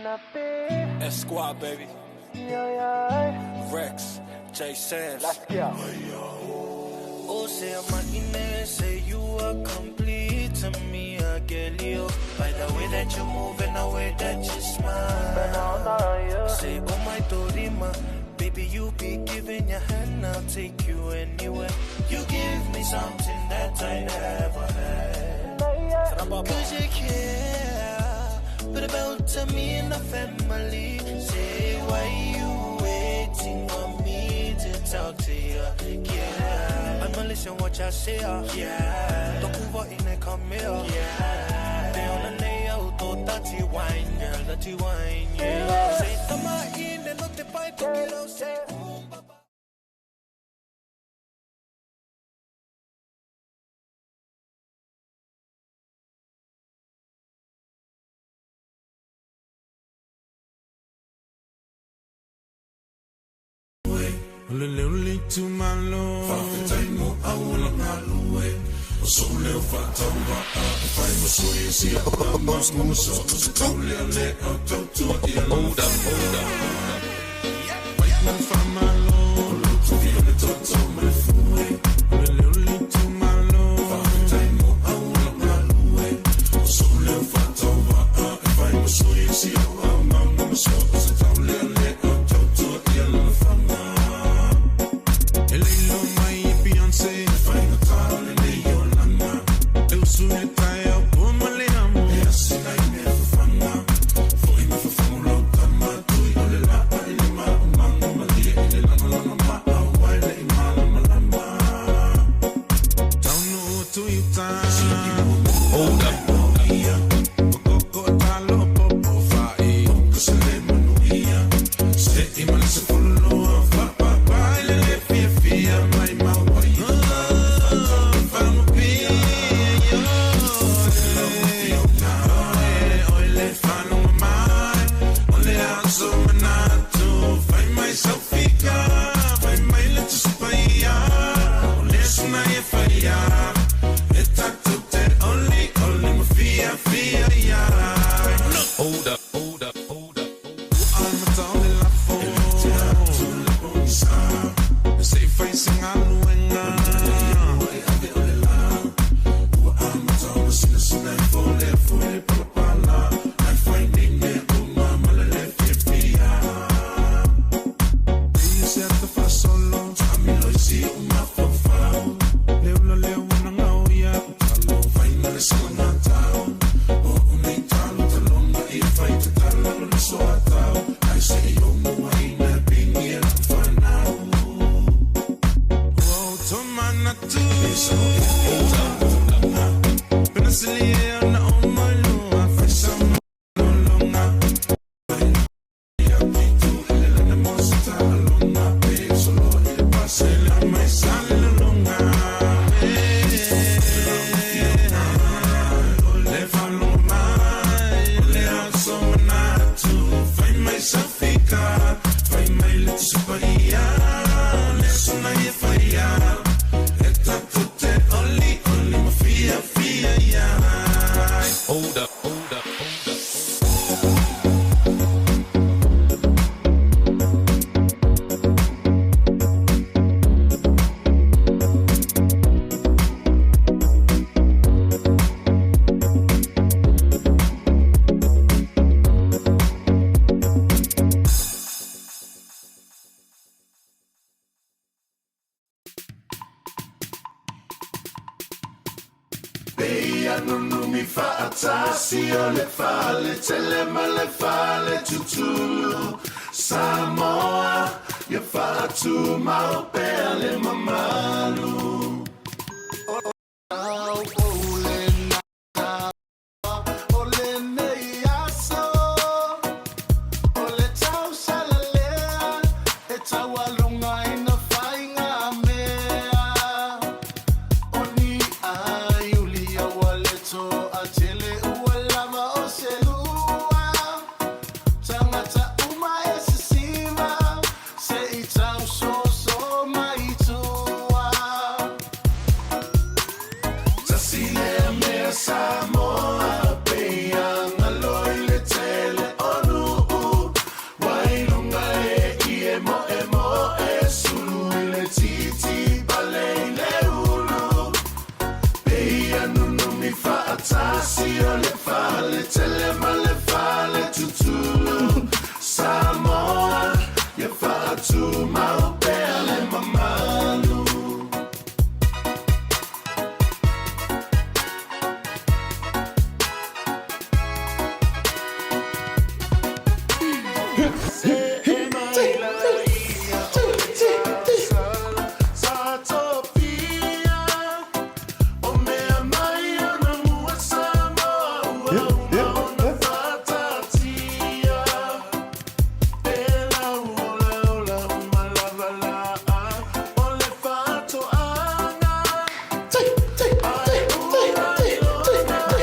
S Squad, baby. Rex, J Samms. Let's go. Oh, say I'm a say you are complete to me, I get you. By the way that you move and the way that you smile. Say, oh my Dorima, baby, you be giving your hand, I'll take you anywhere. You give me something that I never had. Cause you care, but about to me and the family. Say, why you waiting for me to talk to you? Yeah, I'ma listen what I say. Yeah, don't go in the come here. Yeah, they on the nail, to dirty wine, girl, dirty wine. Yeah, say, tama in and not the pipe, to say, O le leo le itumalo. Faafetai mo auala galue. O sou leo faatauvaa e fai ma sui o si au tama ma so o se taulealea o tautua i lana Mai mo faamalo. O lou tofi o le toto ma le fue. O le leo le itumalo. Faafetai mo auala galue. O sou leo faatauvaa e fai ma sui o si au tama ma so o se taulealea o tautua i lana faga. E leilo mai e Beyonce, e faigata o lenei olaga. E usu i le taeao pua ma le amo. E asina i mea fafaga. Fo'i ma fafagu lau tama, tui o le laa i le maumaga, malie i le lagalaga maauai le i malamalama. Taunuu atu i uta. Hold up. Koko talo popo fa'i. Ka se le manuia. Se i ma le sefululua, faapapa i le le fiafia, mai maua i Hold up, hold up, hold up. Hold up, hold up, hold up. Faatasi o le fale tele ma le fale tutulu Samoa ia faatumau pea le mamalu. O lenei aso, o le tausalalea, e taualuga ina faigamea. O ni ai ulia ua le toatele ua lava o selua. Tagata uma e sisiva, se i tausoso mai tua.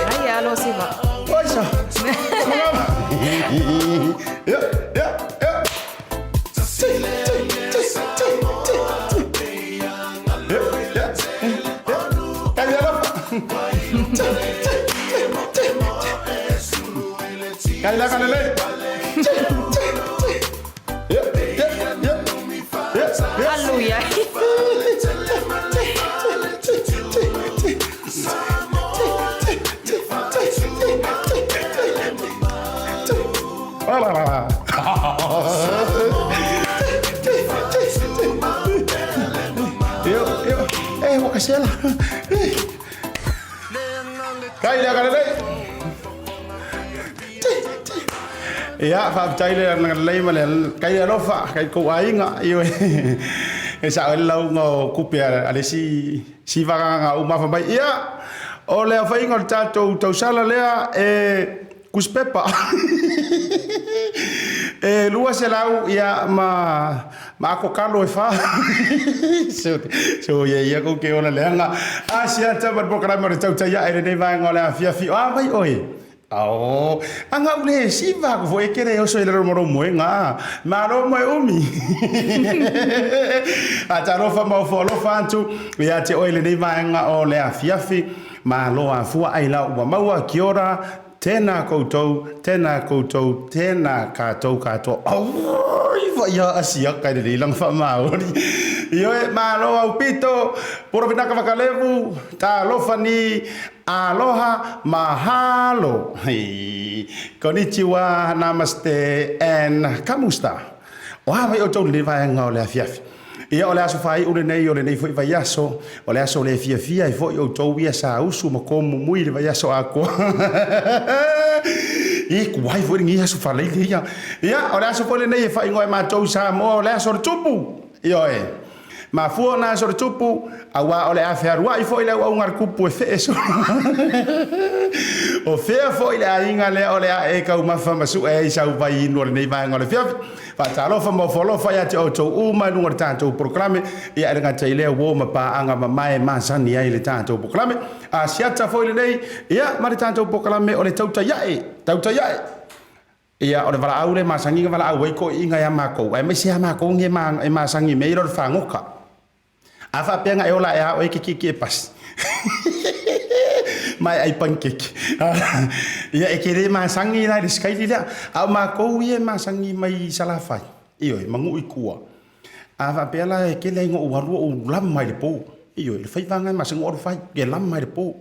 Ai, alo Siva. Alu i ai. Ia, faafetai le agalelei ma le kai le alofa, kai kou aiga, ioe. E sao ai le lauga o kupe a le isi si vagagaga uma fa mai. Ia, o le aofaiga o le tatou tausala lea e tusipepa. E 200 ia ma ma ako kalo e fa. So, so ia ia kou ke ola leaga. A siata ma le polokalame o le tautai ae lenei vaega o le afiafi. O a mai oe? Ao, anga u le siva ku fo e kere oso i le romo romo e ngā. Malo mo e umi. A talofa mau fo alofa atu, ia te oe lenei vaega o le afiafi. Malo a fua ai lau ua maua, kia ora, tēnā koutou, tēnā koutou, tēnā kātou katoa. Auai, vaia asiaka i lenei langa whaamaori. Ioe, malo au pito, porovinaka vakalevu, talofa ni, Aloha, mahalo, konnichiwa, namaste and kamusta. O a mai outou lenei vaega o le afiafi. Ia o le aso faaiu lenei o lenei foi vaiaso, o le aso le fiafia ai foi outou ia sa usu ma komumui i le vaiaso atoa. E kuai foi lenei aso falaile ia. Ia o le aso foi lenei e faaigoa e matou i Samoa o le aso o le tupu. Ioe. Mafua ona aso le tupu, auā o le a fealuaʻi foi le auauga a le tupu e fee solo. O fea foi le aiga lea o le a e taumafa ma sue ai sau vai inu o lenei vaega o le afiafi. Faatalofa ma ofo alofa ia te outou uma i luga o le tatou polokalame, ia e le gata i lea uo ma paaga mamae masani ai le tatou polokalame. A siata foi lenei, ia ma le tatou polokalame o le tautai ae, tautai ae. Ia, o le valaau lea e masani ona valaau ai toeaiina ia matou, aemaise lava matou nei e masani i mea ia o le fagota. A faapea na e ola ae lava oe e te tietie pasi ma e ai panikeke. Ia, e te le masani la i le sikaili lea. A o matou ia e masani mai Salafai, ioe, ma nuu i tua. A faapea la e tele ai ona ou alu ou lama i le po. Ioe, le faiva lena e masani ona ou alu fai, e lama i le po.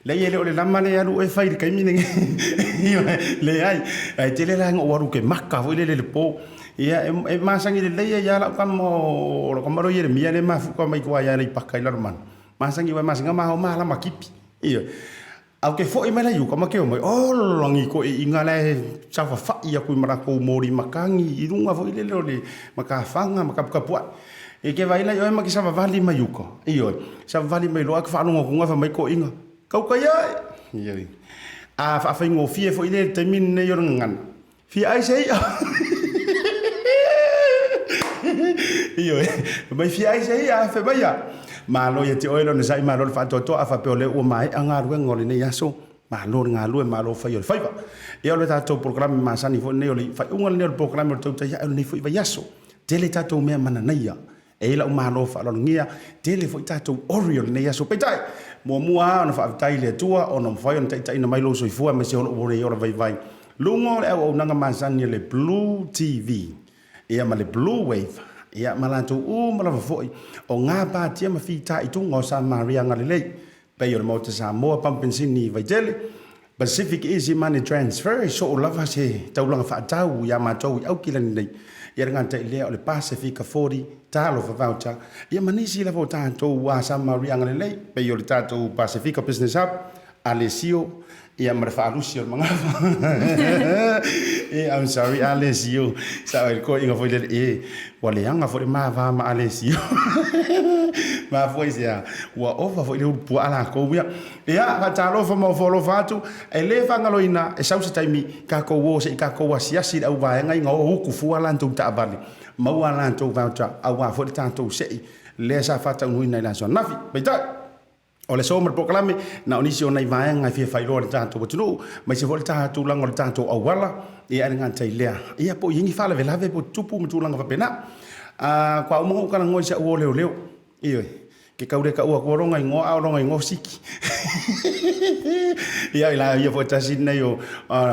Leai e le o le lama lea e alu oe fai i le taimi lenei. Leai, ae tele la ina ou alu ou te maka foi lele i le po. Ia e masani lelei ai lava lau tama o lau tama lea o Ieremia lea e mafuta mai tua ia Aleipata i Lalomanu. Masani aua e masani ona ma o malama kipi. Ioe. Ae ou te foi mai la i uka ma ke omai, ola ni toeaiina la e saofafai atu i ma latou moli matagi i luga foi lele o le matafaga ma taputapuai. E te vaai la i oe ma te savavali mai uka, ioe, savavali mai loa, faalogo atu fai mai toeaiina, tautai ae, ioe. A faafaigofie foi lea i le taimi lenei o le gagana, fia ai se i'a. Ioe, fai mai fia ai se i'a, fai mai ia, malo ia te oe le onosai, malo le faatoatoa, a faapea o lea ua maea galuega o lenei aso, malo le galue, malo fai o le faiva. Ia o le tatou polokalame masani foi lenei o le faaiuga lenei o le polokalame o le tautai ae o lenei foi vaiaso. Tele tatou mea mananaia. E i ai lau malo faaaloalogia, tele foi tatou ori o lenei aso. Peitai, muamua lava ona faafetai i le Atua ona ua mafai ona taitaiina mai lou soifua aemaise o lou ola vaivai. Luga o le auaunaga masani a le Blue TV, ia ma le Blue Wave, ia ma latou uma lava foi o gapatia ma fitaituga o Samaria Agalelei, pei o le Maota Samoa, Pamu Penisini i Vaitele. Pacific Easy Money Transfer, e soo lava se taulaga faatau iā matou i Aukilani nei, ia le gata i lea o le Pasefika 40 Talofa Voucher, ia ma nisi lava o tatou ua Samaria agalelei, pei o le tatou Pasefika Business Hub, Alessio, ia ma le faalusi o le magafa. Eh, I'm sorry, Alessio. Sao ai le koiga foi lele, eh, ua leaga foi le ma va ma Alessio. Mafua i se a? Ua ova foi le ulu puaa lakou ia. Ia, faatalofa ma ofo alofa atu, e le faagaloina e sau se taimi takou o se i takou asiasi i le auvaega ina o uku fua latou taavale, maua a latou voucher aua foi le tatou sei lea sa faataunuuina i le aso ananafi. Peitai, o le aso ma le polokalame, na o nisi o nai vaega e fia faailoa i le tatou atunuu, aemaise foi le tulaga o le tatou auala, ia e le gata i lea, ia po o i ai ni faalavelave po o tutupu ma tulaga faapena. A, kua uma ona ou talanoa i si au uo leoleo, ioe. Ke kau le kau aku o lona igoa a o lona igoa o Siki. Ia i la ia foi tasi nei o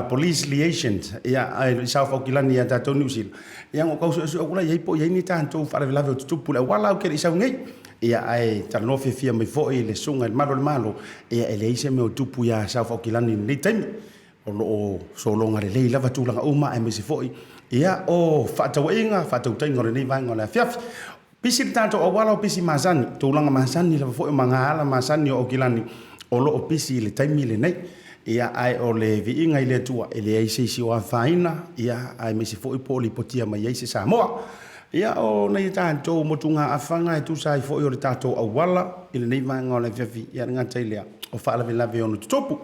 police liaisons ia ai i South Aukilani ia tatou Niu Sila. Ia no kau suesue aku la iai po iai ni tatou faalavelave o tutupu i le auala au ke le i sau nei. Ia ae talanoa fiafia mai foi le susuga i le Malu o le Malo, ia e leai se mea o tupu ia South Aukilani i lenei taimi. O lo o sologa lelei lava tulaga uma aemaise foi ia o faatauaiga, faatautaiga o lenei vaega o le afiafi. Pisi le tatou auala o pisi masani, tulaga masani lava foi o magaala masani o Aukilani o lo o pisi i le taimi lenei. Ia, ae o le viiga i le Atua, e leai se isi o afaina, ia, aemaise foi po o lipotia mai ai se Samoa. Ia, o nai a tatou motugaafaga e tusa ai foi o le tatou auala i lenei vaega o le afiafi, ia, e le gata i lea, o faalavelave e ono tutupu.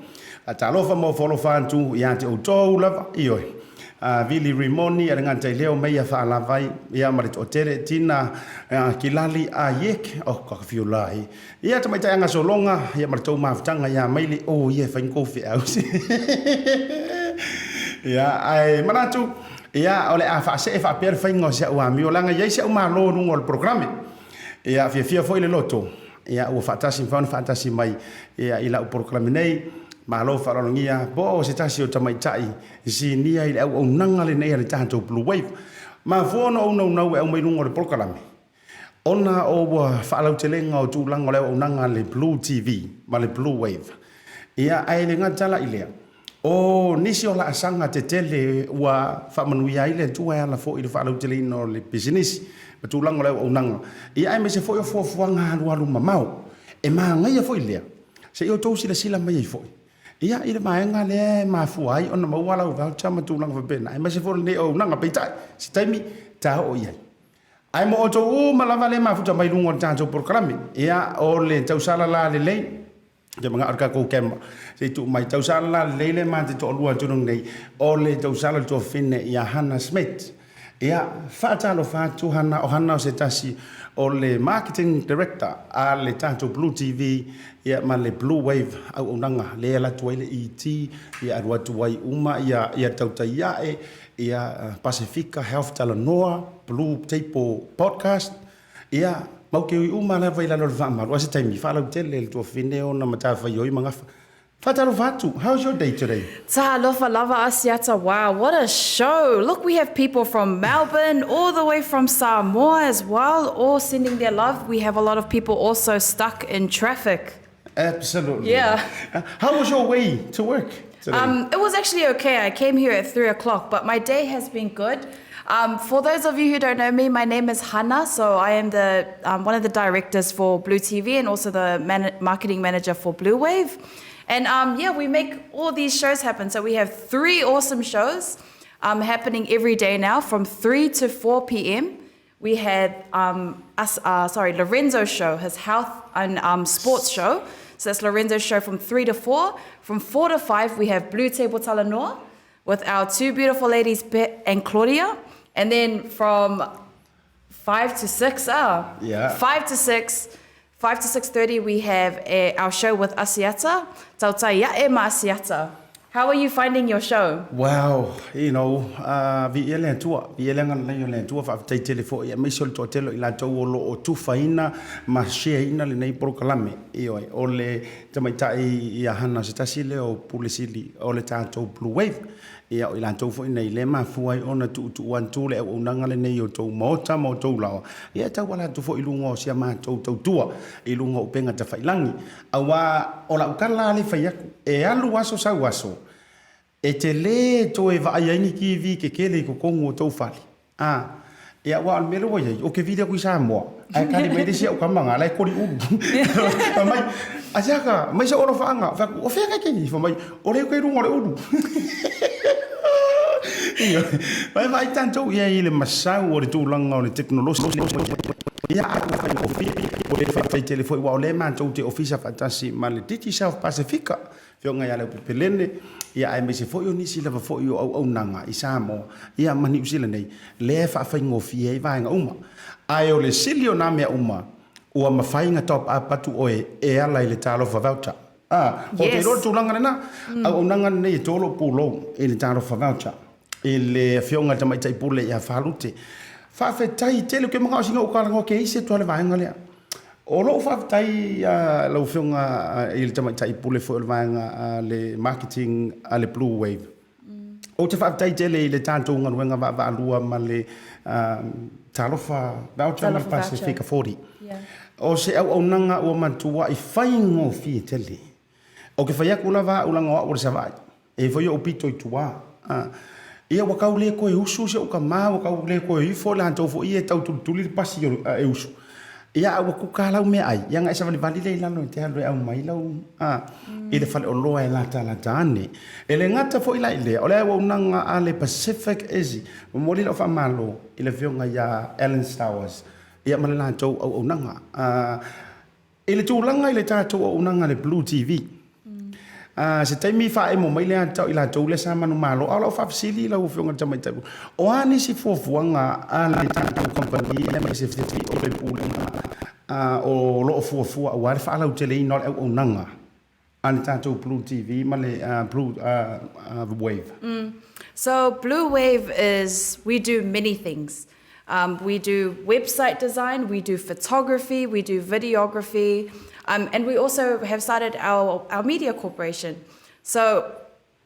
Talofa ma ofo alofa atu ia te outou lava, ioe. A Vili Rimoni a le gata i lea o meia faalavai ia ma le toatele Tina Kilali a Iek oh ka fiu la e ia tamaitai aga sologa ia ma le tou mafutaga ia maile o ia e fai ni kou feau ia ae manatu ia o le a faasee faapea le faiga o si au amio leaga e i ai si au malo i luga o le polokalame ia fiafia foi le loto Ia, ua faatasi mafai ona faatasi mai ia i lau polokalame nei. Malo faaaloalogia po o se tasi o tamaitai sinia i le auaunaga lenei a le tatou Blue Wave. Mafua ona ou naunau e aumai luga o le polokalame, ona o ua faalautelega o tulaga o le auaunaga a le Blue TV ma le Blue Wave. Ia, ae le gata la i lea, o nisi o laasaga tetele ua faamanuia ai le Atua e ala foi i le faalauteleina o le pisinisi ma tulaga o le auaunaga, ia aemaise foi o fuafuaga alualu mamao. E manaia foi lea, se i outou silasila mai ai foi ia i le vaega lea e mafua ai ona maua lau voucher ma tulaga faapena, aemaise foi o lenei auaunaga. Peitai, se taimi ta oo i ai. Ae mo outou uma lava lea e mafuta mai luga o le tatou polokalame, ia o le tausala la lelei, Te manao le tatou kema se i tuu mai tausala la lelei le ma te toalua atu nei o le tausala le tuafafine ia Hannah Smith. Ia faatalofa atu Hannah, o Hannah o se tasi o le marketing director a le tatou Blue TV ia ma le Blue Wave auaunaga lea e alu atu ai le ET ia alu atu ai uma ia ia tautai ae ia Pasefika Health Talanoa Blue Table Podcast. Ia, matou te ui uma lava i lalo o le faamalu. A se taimi, faalautele le tuafafine ona matafaioi ma gafa. Faatalofa atu, how's your day today? Talofa lava Asiata, wow, what a show! Look, we have people from Melbourne, all the way from Samoa as well, all sending their love. We have a lot of people also stuck in traffic. Absolutely. Yeah. How was your way to work today? It was actually okay. I came here at 3 o'clock, but my day has been good. For those of you who don't know me, my name is Hannah. So I am the one of the directors for Blue TV and also the marketing manager for Bluewave. And yeah, we make all these shows happen. So we have 3 awesome shows happening every day now from 3 to 4 p.m. We had us, sorry, Lorenzo's show, his health and sports show. So that's Lorenzo's show from 3 to 4. From 4 to 5, we have Blue Table Talanoa with our 2 beautiful ladies, Pet and Claudia. And then from 5 to 6, 5 to 6, 5 to 6:30, we have our show with Asiata, Tautai Ya'e ma Asiata. How are you finding your show? Well, you know, viia le Atua, viia le agalelei o le Atua, faafetai tele foi aemaise o le toatele o i latou o lo o tufaina ma share ina lenei polokalame. Ioe, o le tamaitai ia Hana se tasi lea o Pule Sili o le tatou Blue Wave. Ia, o i latou foi nei lea e mafua ai ona tuutuu atu le auaunaga lenei i outou maota ma outou laoa, ia e tauala atu foi i luga o si a matou tautua i luga o upega tafailagi. Aua o lau tala lava lea e fai atu, e alu aso sau aso, e te le toe vaai ai ni TV tetele i totonu o outou fale, a, ia aua o le mea lea ua i ai, ou te vili atu i Samoa, ae tali mai le isi au tama na, la e koli ulu. Fai mai, Asiata, aumai sou alofaaga. Ou fai atu, o fea e te i? Fai mai, o lea ou te i luga o le ulu. Ioe, vai vaai tatou i ai i le masau o le tulaga o le tekonolosi ia a ua faigofie, ua le faafetai tele foi aua o lea matou te ofisa faatasi ma le Digicel Pasefika, Afioga ia Leupepelene, ia aemaise foi o nisi lava foi o auaunaga i Samoa ia ma Niu Sila nei, lea e faafaigofie ai vaega uma. Ae o le sili o nā mea uma, ua mafai ona top up atu oe e ala i le Talofa Voucher. A, ou te iloa le tulaga lena, auaunaga lenei e tolo pulou i le Talofa Voucher i le Afioga i le Tamaitai Pule ia Falute. Faafetai tele, ou te manao sina ou talanoa keisi atu lava le vaega lea. O lou faafetai i lau Afioga i le Tamaitai Pule foi o le vaega a le marketing a le Blue Wave. Ou te faafetai tele i le tatou galuega vaavaalua ma le Talofa Voucher ma le Pasefika 40. O se auaunaga ua matuai faigofie tele. Ou te fai atu lava au leaga o au o le Savaii. E i ai foi ou pito i tua. A, ia ua tau le toe usu si ou tama, ua tau le toe ifo i latou foi ia e tau tulituli le pasi e usu. Ia a ua kuka lau meaai, ia ona e savalivali lea i lalo e te alu e aumai lau, a, i le faleoloa e latalata ane. E le gata foi la i lea, o le auaunaga a le Pacific Izzy, momoli lau faamalo i le afioga ia Alan Stowers, ia ma le latou auaunaga. A, I le tulaga i le tatou auaunaga a le Blue TV, a, se taimi faaemo mai lea tau i latou lea sa manumalo, a o lau faafesili lau Afioga i le Tamaitai, o a nisi fuafuaga a le tatou kamupani aemaise foi o le Pulega a, o lo o fuafua aua le faalauteleina o le auaunaga a le tatou Blue TV ma le Blue Wave? So Blue Wave is, we do many things. We do website design, we do photography, we do videography, and we also have started our, our media corporation. So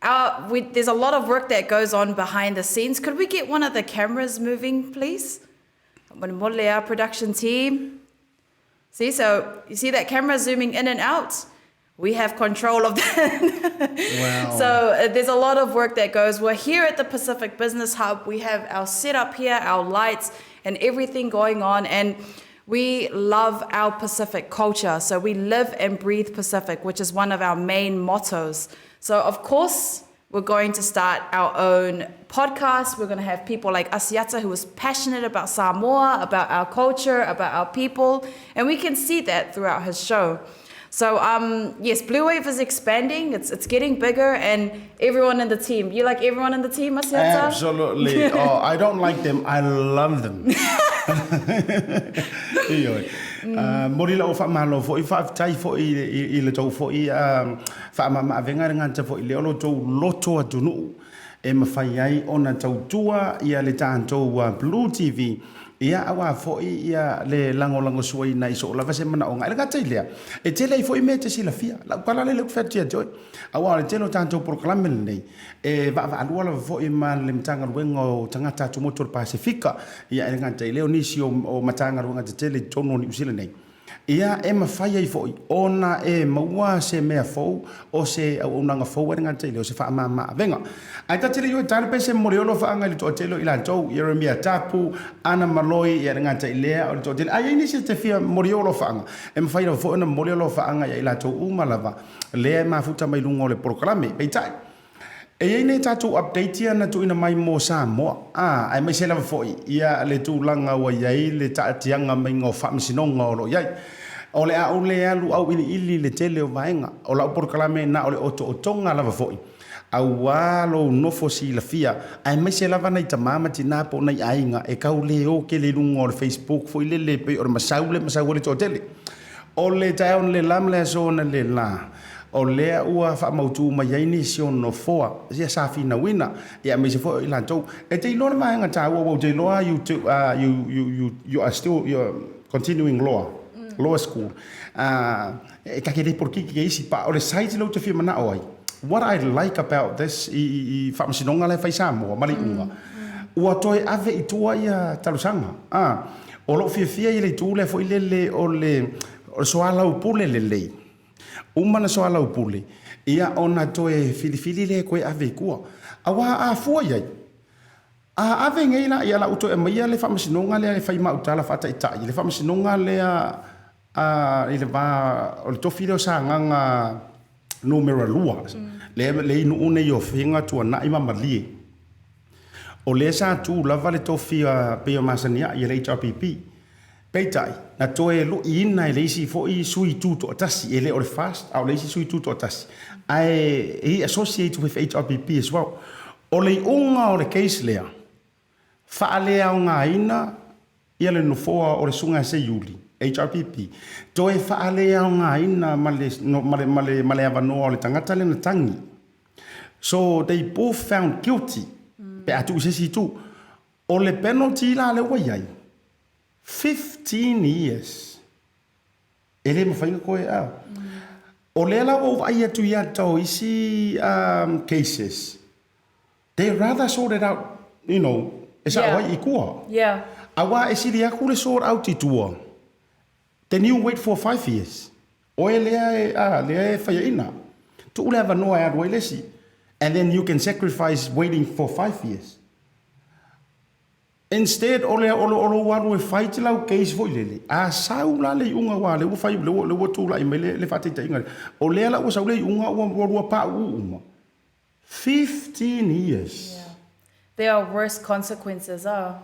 our, we, there's a lot of work that goes on behind the scenes. Could we get one of the cameras moving, please? Our production team. See, so you see that camera zooming in and out? We have control of that. Wow. So there's a lot of work that goes. We're here at the Pacific Business Hub. We have our setup here, our lights, and everything going on. And we love our Pacific culture. So we live and breathe Pacific, which is one of our main mottos. So, of course, we're going to start our own podcast. We're going to have people like Asiata, who is passionate about Samoa, about our culture, about our people. And we can see that throughout his show. So yes, Blue Wave is expanding. It's, it's getting bigger, and everyone in the team. You like everyone in the team, Asiata? Absolutely. Oh, I don't like them. I love them. Ioe. Momoli lau faamalo foi, faafetai foi i le tou foi faamamaavega e le gata foi i lea o lo outou loto atunuu e mafai ai ona tautua ia le tatou Blue TV ia aua foi ia le lagolagosuaina i soo lava se manaoga. E le gata i lea, e tele ai foi mea e te silafia. Lau tala lea ou te fai atu ia te oe, aua o le tele o tatou polokalame lenei e vaavaalua lava foi ma le Matagaluega o Tagata Atumotu o le Pasefika, ia e le gata i lea o nisi o Matagaluega tetele i totonu o Niu Sila nei. Ia, e mafai ai foi ona e maua se mea fou, o se auaunaga fou e le gata i lea o se faamama-avega. Ae ta te le i o e tala pe se momoli o alofaaga i le toatele o i latou, Ieremia Tapu, Ana Maloi, ia e le gata i lea o le toatele. A i ai nisi e te fia momoli o alofaaga, e mafai lava foi ona momoli alofaaga ia i latou uma lava lea e mafuta mai luga o le polokalame. Peitai, E i ai nei tatou update ia na tuuina mai mo Samoa, ā, aemaise lava foi ia le tulaga ua i ai le taatiaga maiga o faamasinoga o lo o i ai. O le a ou le alu auiliili le tele o vaega o lau polokalame na o le otootoga lava foi, auā lou nofo silafia, aemaise lava nai tamā ma tinā po o nai aiga e tau le o tele i luga o le Facebook foi lele pei o le masau le masau ai le toatele. O le taeao na le la ma le aso na le la, o lea ua faamautu mai ai nisi o nofoa ia sa finauina, ia aemaise foi o i latou e te iloa le vaega taua, ua ou te iloa you, you, you, you, you are still you are continuing law, law school. E take le polokiki ke isi pa, o le size lea ou te fia manao ai. What I like about this i, i, i faamasinoga la e fai Samoa ma le iuga, ua toe ave i tua ia talosaga. Ah, o lou fiafia i le itu lea foi lele o le, o le soalaupule lelei. Uma na soalaupule, ia ona toe filifili lea e toe ave i tua. Aua a fua i ai, a ave nei la, ia o le a ou toe aumaia le faamasinoga lea e fai ma au tala faataitai, le faamasinoga lea a, i le va o le tofi lea o Sagaga numera 2, lea e i nuu nei o Afega, Tuanai ma Malie. O lea sa tu lava le tofi a pei o masani ai a le HRPP. Peitai, na toe luiina e le isi foi sui tutoatasi, e le o le FAST, a o le isi sui tutoatasi, ae he associates with HRPP as well. O le iuga o le case lea, faaleaogaina ia le nofoa o le Susuga ia Seiuli, HRPP, toe faaleaogaina ma le, ma le, ma le, ma le avanoa o le tagata lea na tagi. So they both found guilty, pe a tuu i se isi itu. O le penalty la lea ua i ai, 15 years. E le mafai ona toe a. O lea la ua ou vaai atu i ata o isi um, cases, they rather sort it out, you know, e sao ai i tua. Yeah. Aua e sili aku le sort out i tua, then you wait for 5 years. Oe lea e, a, lea e faiaina. Tuu le avanoa e alu ai le isi. And then you can sacrifice waiting for 5 years. Instead o le o lou alu e fai te lau case foi lele, a sau la le iuga aua lea ua fai lea ua lea ua tulai mai le le faataitaiga lea. O lea la ua sau le iuga ua ua lua pauu uma. 15 years. Yeah. There are worse consequences ah.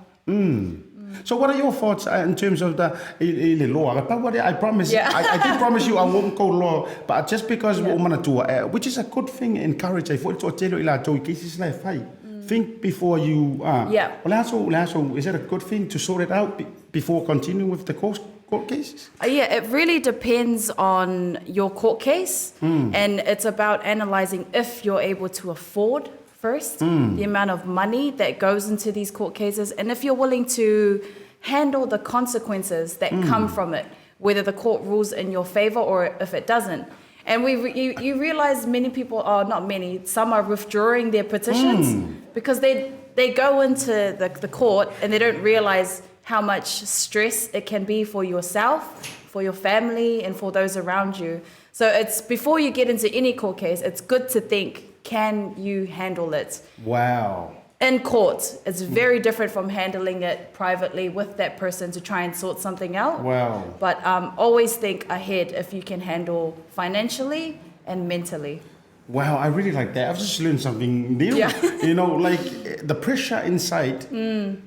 So what are your thoughts in terms of the i, i le law? Pau lea, I promise, Yeah. I did promise you I won't go law, but just because ua Yeah. ou manatua, which is a good thing, encourage ai foi le toatele o i latou i cases la e fai. Think before you ah. Yeah. O le a sou, o le a sou, is it a good thing to sort it out before continuing with the court, court cases? Yeah, it really depends on your court case, and it's about analysing if you're able to afford first the amount of money that goes into these court cases, and if you're willing to handle the consequences that come from it, whether the court rules in your favour or if it doesn't. And we re- you, you realize many people are not many, some are withdrawing their petitions because they they go into the, the court and they don't realize how much stress it can be for yourself, for your family, and for those around you. So it's before you get into any court case, it's good to think, can you handle it? Wow. In court, it's very different from handling it privately with that person to try and sort something out. Wow. But always think ahead if you can handle financially and mentally. Wow, I really like that. I've just learned something new. Yeah. You know, like the pressure inside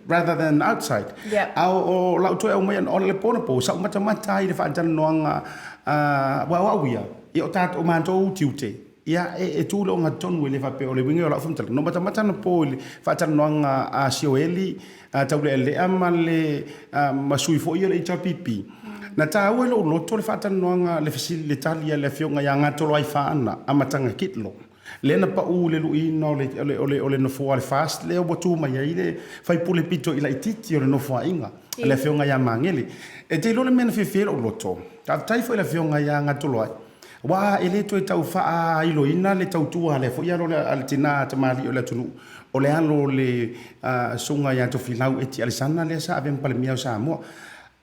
rather than outside. Yeah. A o lau toe au mai o le pona po, sa umata mata i le whaatalanoaga wa o au ia, ia o tātou mātou tiute. Ia, e, e tū le ogatotonu e le faapea o le uiga o lau faamatalaga. No matamata anapo i le faatalanoaga a Sioeli, a Taulealea ma le ma sui foi ia o le HRPP. Na taua i lou loto le faatalanoaga, le fesili, le tali a le Afioga ia Gatoloaifaana Amataga Kitlo, lea na pau i le luiina o le, o le, o le, o le nofoa a le FAST lea ua tu mai ai le faipule pito i laitiiti o le nofoaiga a le Afioga ia Magele. E te iloa le mea na fiafia ai lou loto, faafetai foi i le Afioga ia Gatoloai, Aua e le toe tau faailoina le tautua a lea foi alo a le tina tamalii o le atunuu, o le alo o le susuga ia Tofilau Eti Alesana lea sa avea ma Palemia o Samoa.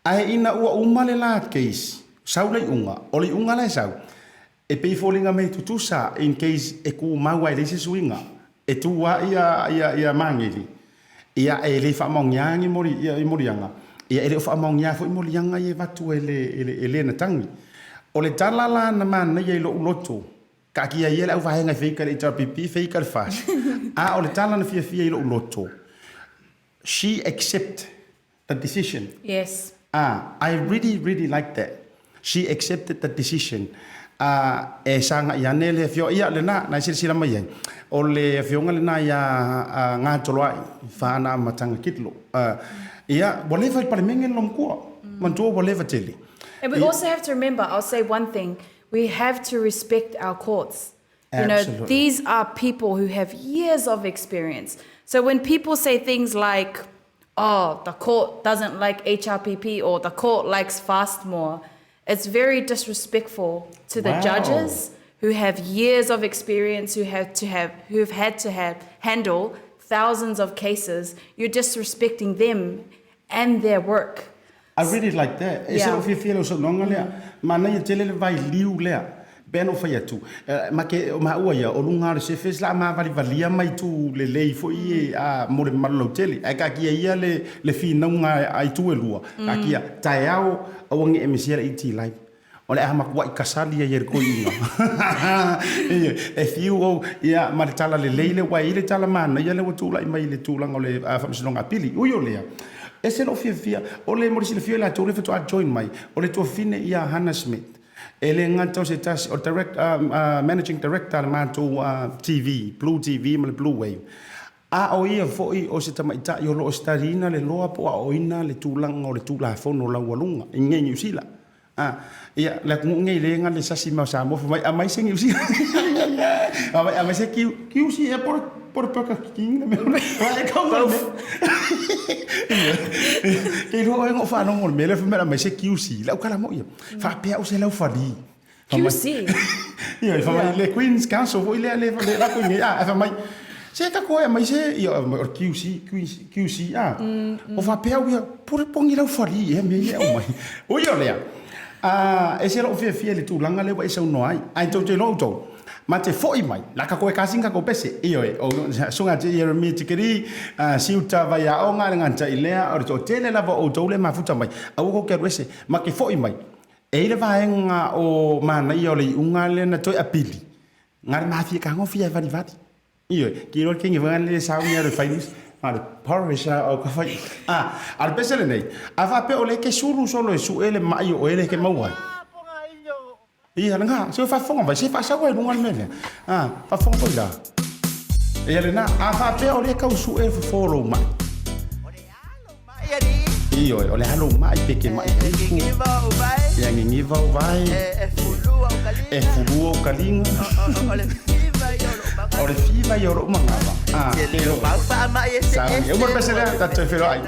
Ae ina ua uma le la case, sau le iuga, o le iuga la e sau, e pei e foliga mai e tutusa in case e kumau ae leai se suiga, e tu lava ia, ia, ia Magele, ia e le faamaonia ni moli, ia, moliaga, ia e le o faamaonia foi moliaga ia e avatu e le, e le, e le na tagi. O le tala la na manaia i lou loto, taatia ia le auvaega e feika i le HRPP, feika i le FAST, a o le tala na fiafia i lou loto, she accept the decision. Yes. Ah, I really, really like that. She accepted the decision. Ah, e sagai ane le afioga, ia lena, na e silasila mai ai, o le afioga lena ia Gatoloai, Faana Amataga Kitlo. Ah, ia, ua leva i le Palemene le lomkua, manatua ua leva tele. And we also have to remember, I'll say one thing, we have to respect our courts. You know, Absolutely. these are people who have years of experience. So when people say things like, oh, the court doesn't like HRPP or the court likes fast more, it's very disrespectful to the Wow. judges. who have years of experience, who have to have, who've had to have handle thousands of cases. You're disrespecting them and their work. I really like that. E se Yeah. o fiafia lau saunoaga lea. Manaia tele le vailiu lea. Pei ona ou fai atu, ma ke, o maua ia, o luga o le surface la a mavalivalia ma itu lelei foi e, a, mo le mamalu lautele. Ae kaakia ia le, le finauga a itu e lua, kaakia, taeao, aua ne i e misia le ET Live. O le a matuai kasali ai e le toeaina. Ioe, e fiu ou, ia, ma le tala lelei lea, ua i ai le tala manaia lea ua tulai mai i le tulaga o le Faamasinoga Apili. Ui o lea, ese lou fiafia, o le mo le silafia o i latou lea faatoa join mai, o le tuafafine ia Hannah Smith, e le gata o se tasi, o le direct, Managing Director a le matou TV, Blue TV ma le Blue Wave. A o ia foi o se tamaitai o lo o study-ina le loa po o aoaoina le tulaga o le Tulafono Laualuga i inei i Niu Sila. A, ia, le atunuu nei le gale sasi ma o Samoa fai mai, aumai se Niu Sila. Fai mai, aumai se Q, QC ea po o le, po o le Burger King le mea lea. E kau mai le mea. Kei iloa oe na ou faalogo i le mea lea fai mai aumai se QC. Le aukala moi ia. Faapea au se laufali. QC. Ia, fai mai le Queen's Counsel foi lea le le lako nei a fai mai se ka koe mai se ia o QC Queen's QC a. O faapea au ia pore pongi laufali ia mea ia au mai. O ia lea. A e se lou fiafia i le tulaga lea ua e saunoa ai. Ae tou te iloa outou, ma te foi mai, la ka koe kasi ka ko pese. Ioe, o susuga te Jeremia Tikeri, Siuta Vaiaoga, le gata i lea, o le toatele lava o outou lea e mafuta mai, aua kou te alu ese, ma te foi mai. E i ai le vaega o manaia o le iuga lea na toe apili, na le mafia tagofia e valivali. Ioe, ki iloa le kenge foi lea e sauni alu e fai nisi, na o le porridge lava o ka fai. A, a o le pese lenei, a faapea o lea e te sulu solo e sue le mai o oe lea e te maua ai. Ia lena, se faafofoga mai, se faasau ai i luga le mea lea. A, faafofoga foi la. Ia lena, a faapea o lea e tau sue le fofo o lou mai. Ioe, o le a lou mai pe ke mai hiku. Ia niniva o vai. E fulua o kaliga. O le fiva ia o lou manava. A, ke loa. Sauni. E uma le pese lea, tatou toe feiloai.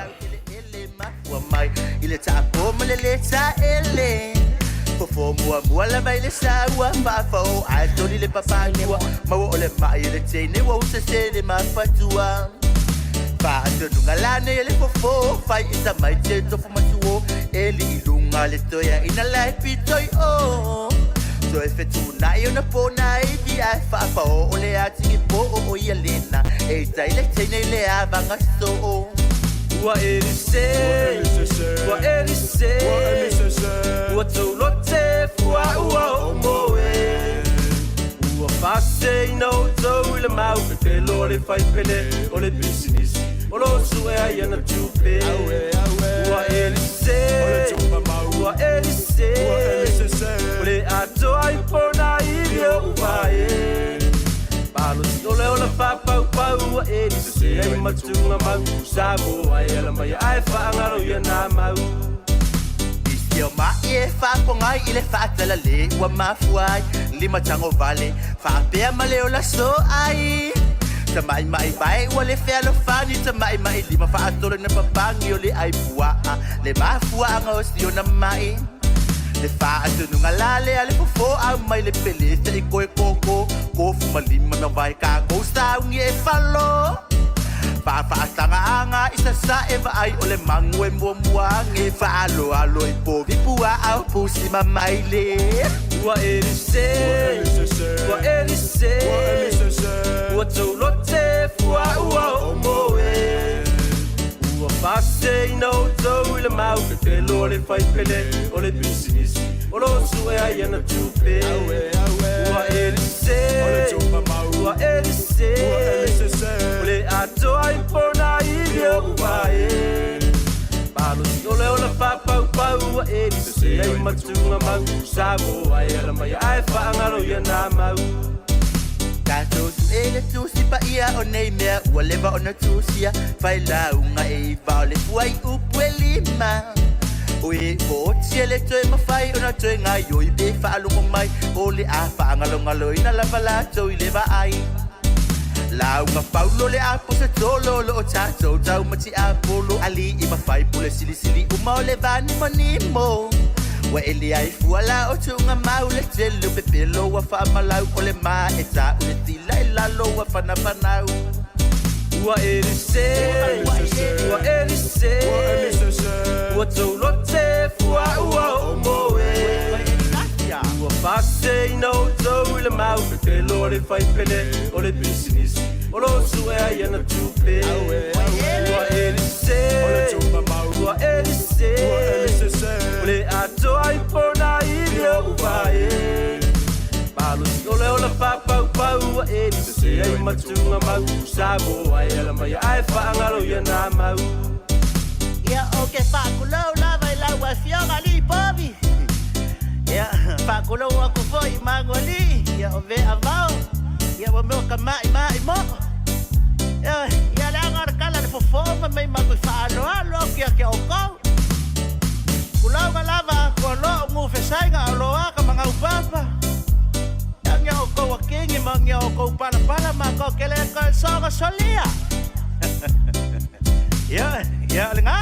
Ua elise, ua elise, ua taulote fua ua o moe. Ua faaseseina outou i le mau pepelo a le faipele o le pisinisi o lo o sue ai ana tupe. Ua elise, ua elise, ua le atoa i pona ivi o uvae. Malosi o le ola faapaupau ua elise ai ma tuga mau Samoa e ala mai ae faagalo ia nā mau. Isi o mai e faafogai i le faatalale ua mafua ai limatagofale faapea ma le ola so ai Tamaimai vae ua le fealofani Tamaimai lima faatolo na papangi o le ai puaa Le mafuaaga o siona mai Le faatonuga la lea le fofo au mai le pele se i koe koko Kofu ma lima na vae kakou sauni e falo Faafaasaga aga i sasae vaai o le magu e muamua age Faaloalo i povi puaa o pusi ma maile Ua elise, ua elise, ua taulote fua ua oo moe. Ua faaseseina outou i le mau pepelo a le faipele o le pisinisi o lo o sue ai ana tupe. Ua elise, ua elise, ua le atoa i pona ivi o uae. Malosi o le ola faapaupau ua elise ai ma tuga mau Samoa e ala mai ae faagalo ia nā mau. Tatou sue le tusi paia o nei mea ua leva ona tusia Failauga e iva o le fuaiupu e lima O e oti e le toe mafai ona toe gaioi pe faalogo mai O le a faagalogaloina lava latou i le vaai Lauga Paulo le Aposetolo o lo o tatou tau ma Tiapolo Alii ma faipule silisili uma o le vanimonimo. Ua eli ai fua la o tuugamau le tele o pepelo ua faamalau o le ma e ta'u le tila i lalo ua fanafanau. Ua eli se, ua eli se, ua toulote fua ua oo moe. Ua faaseseina outou i le mau pepelo a le faipele o le pisinisi o lo o sue ai ana tupe. Ua eli se, ua eli se, ua le atoa i pona i ou vae. Malosi o le ola faapaupau ua eli sese ai ma tuugamau Samoa e ala mai ae faagalo ia na mau. Ia o ke faakulou lava i lau afioga alii Povi. Ia faakulou aku foi i magu alii, ia o vea vao, ia ua mea o ka maʻimaʻi moʻo. Ioe, ia leaga o le kala le fofo ma mei maku i faaaloalo aku ia te oukou. Kulauga lava kua loa o gufesaiga o loa ka magaupapa. Ia ngia oukou akingi ma ngia oukou palapala ma ko kele ko soga solia. Ia, ia o le nga.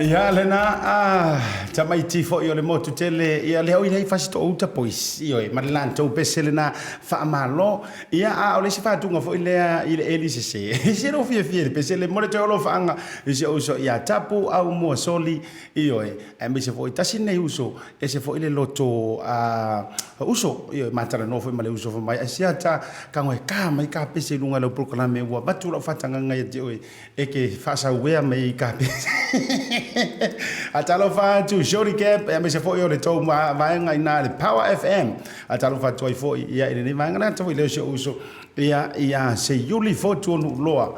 Ia lena a tamaiti foi o le motu tele ia lea oi nei fasi to uta pois ioe ma le lantou pese lena faamalo ia a o le isi faatuga foi lea i le eli sese se lo fiafia le pese le mo le toe o lo faanga i si uso ia tapu au mua soli ioe aemaise foi tasi nei uso ese foi le loto a uso ioe matalanoa foi ma le uso fai mai ai sia ta ka ngoe ka mai ka pese i luga i lau polokalame ua avatu lau faatagaga ia te oe E ke faasauea mai i ka pese. A talofa atu Shorty Cap, aemaise foi o le tou vaega ina le Power FM. A talofa atu ai foi ia i lenei vaega lea foi leo si ou uso ia ia Seiuli Fotu o Nuuloa.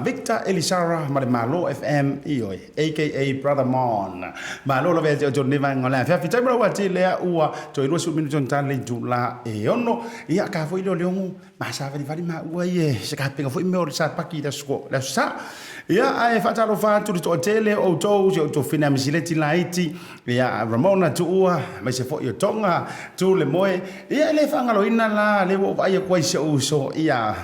Victor Elisara ma le Malo FM ioe aka Brother Mon. Malo lava ia te outou lenei vaega o le afiafi. Tai mo lau ati lea ua toe 20 minute ona tala le itula e 6. Ia ka foi leo leongo Ma savalivali maua ia se kapega foi mea o le sapaki i le aso, le aso sa. Ia, ae faatalofa atu le toatele o outou, si outou fina misileti laiti, ia, Ramona Tuua, aemaise foi o Tonga, Tu le Moe. Ia, e le faagaloina la, lea ua ou vaai atu ai i si ou uso, ia,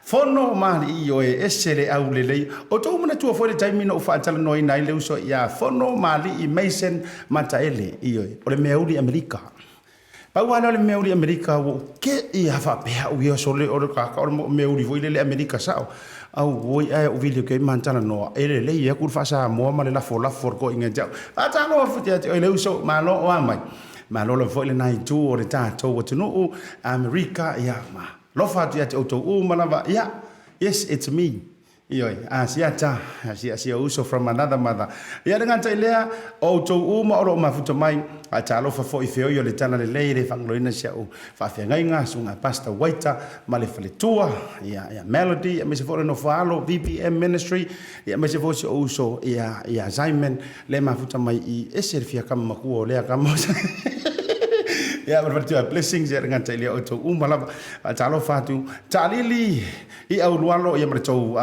Fono ma Alii oe, ese le aulelei. Outou manatua foi le taimi na ou faatalanoaina ai le uso ia Fono ma Alii Mason Mataele, ioe, o le meauli Amerika. Pau lava lea o le mea uli Amerika ua ou keʻi lava faapea au ia sole o le kaka o le mea uli foi lele Amerika sao. Auoi ae ou vili atu ai ma talanoa e lelei atu le faa-Samoa ma le lafolafo o le toeaina ia te au. Faatalofa atu ia te oe le uso, malo o a mai. Malo lava foi lena itu o le tatou atunuu Amerika ia ma alofa atu ia te outou uma lava. Ia, yes it's me. Ioe, a sia ta, sia sia uso from another mother. Ia le gata i lea, o outou uma o lo o mafuta mai, a talofa foi feoi o le tala lelei le faagaloina si au faafeagaiga, susuga Pastor Waita ma le faletua, ia, ia Melody, aemaise foi o le nofo alo VBM Ministry, ia aemaise foi si ou uso ia, ia Simon, le mafuta mai i ese le fia kama matua o lea kama. Ia, ma le faletua Blessings, ia le gata i lea outou uma lava. Talofa atu, taalili, I aulualo ia ma le tou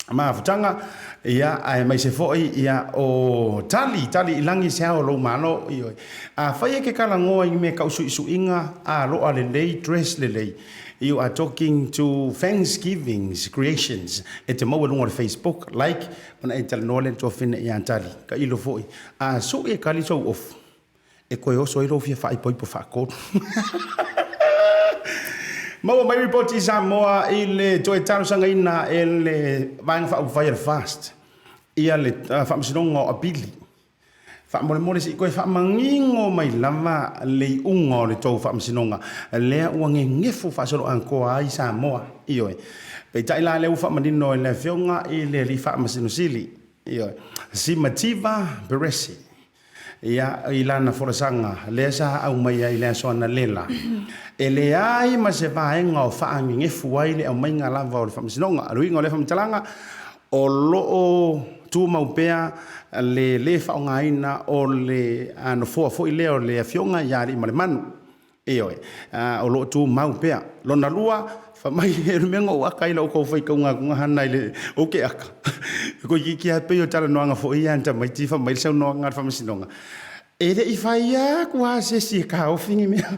mafutaga, ia, aemaise foi ia o tali, tali i lagi se ao o lou malo, ioe. Afai e ke kalagoa i mea kau suisuiga a loa lelei, dress lelei, you are talking to Thanksgivings Creations, e te maua i luga o le Facebook, like, ona e talanoa lea le tuafine ia Tali, ka ilo foi, a sui e kali sou ofu. E koe oso ai lou fia faaipoipo faatolu. Maua mai ripoti i Samoa i le toe talosagaina e le Vaega Faaupufai a le FAST ia le Faamasinoga o Apili. Faamolemole se i toe faamanino mai lava le iuga o le tou Faamasinoga lea ua gegefu faasoloatoa ai Samoa. Ioe. Peitai la lea ua faamanino e le Afioga i le Alii Faamasino Sili, ioe, Simativa Peresi, Ia, i lana folasaga lea sa aumai ai i le aso analeila, e leai ma se vaega o faagegefu ai le aumaiga lava o le Faamasinoga. O le uiga o lea faamatalaga, o lo o tumau pea le lē faaaogaina o le nofoa foi lea o le Afioga ia Aliimalemanu. Ioe, o lo o tumau pea. Lona lua, fai mai o le mea na ou aka ai i lau tou faitauga atu hana i le ou te aka, toeitiiti lava pei o talanoaga foi ia a tamaiti fai mai le saunoaga a le Faamasinoga, e le i fai atu lava se isi e taofi ni mea.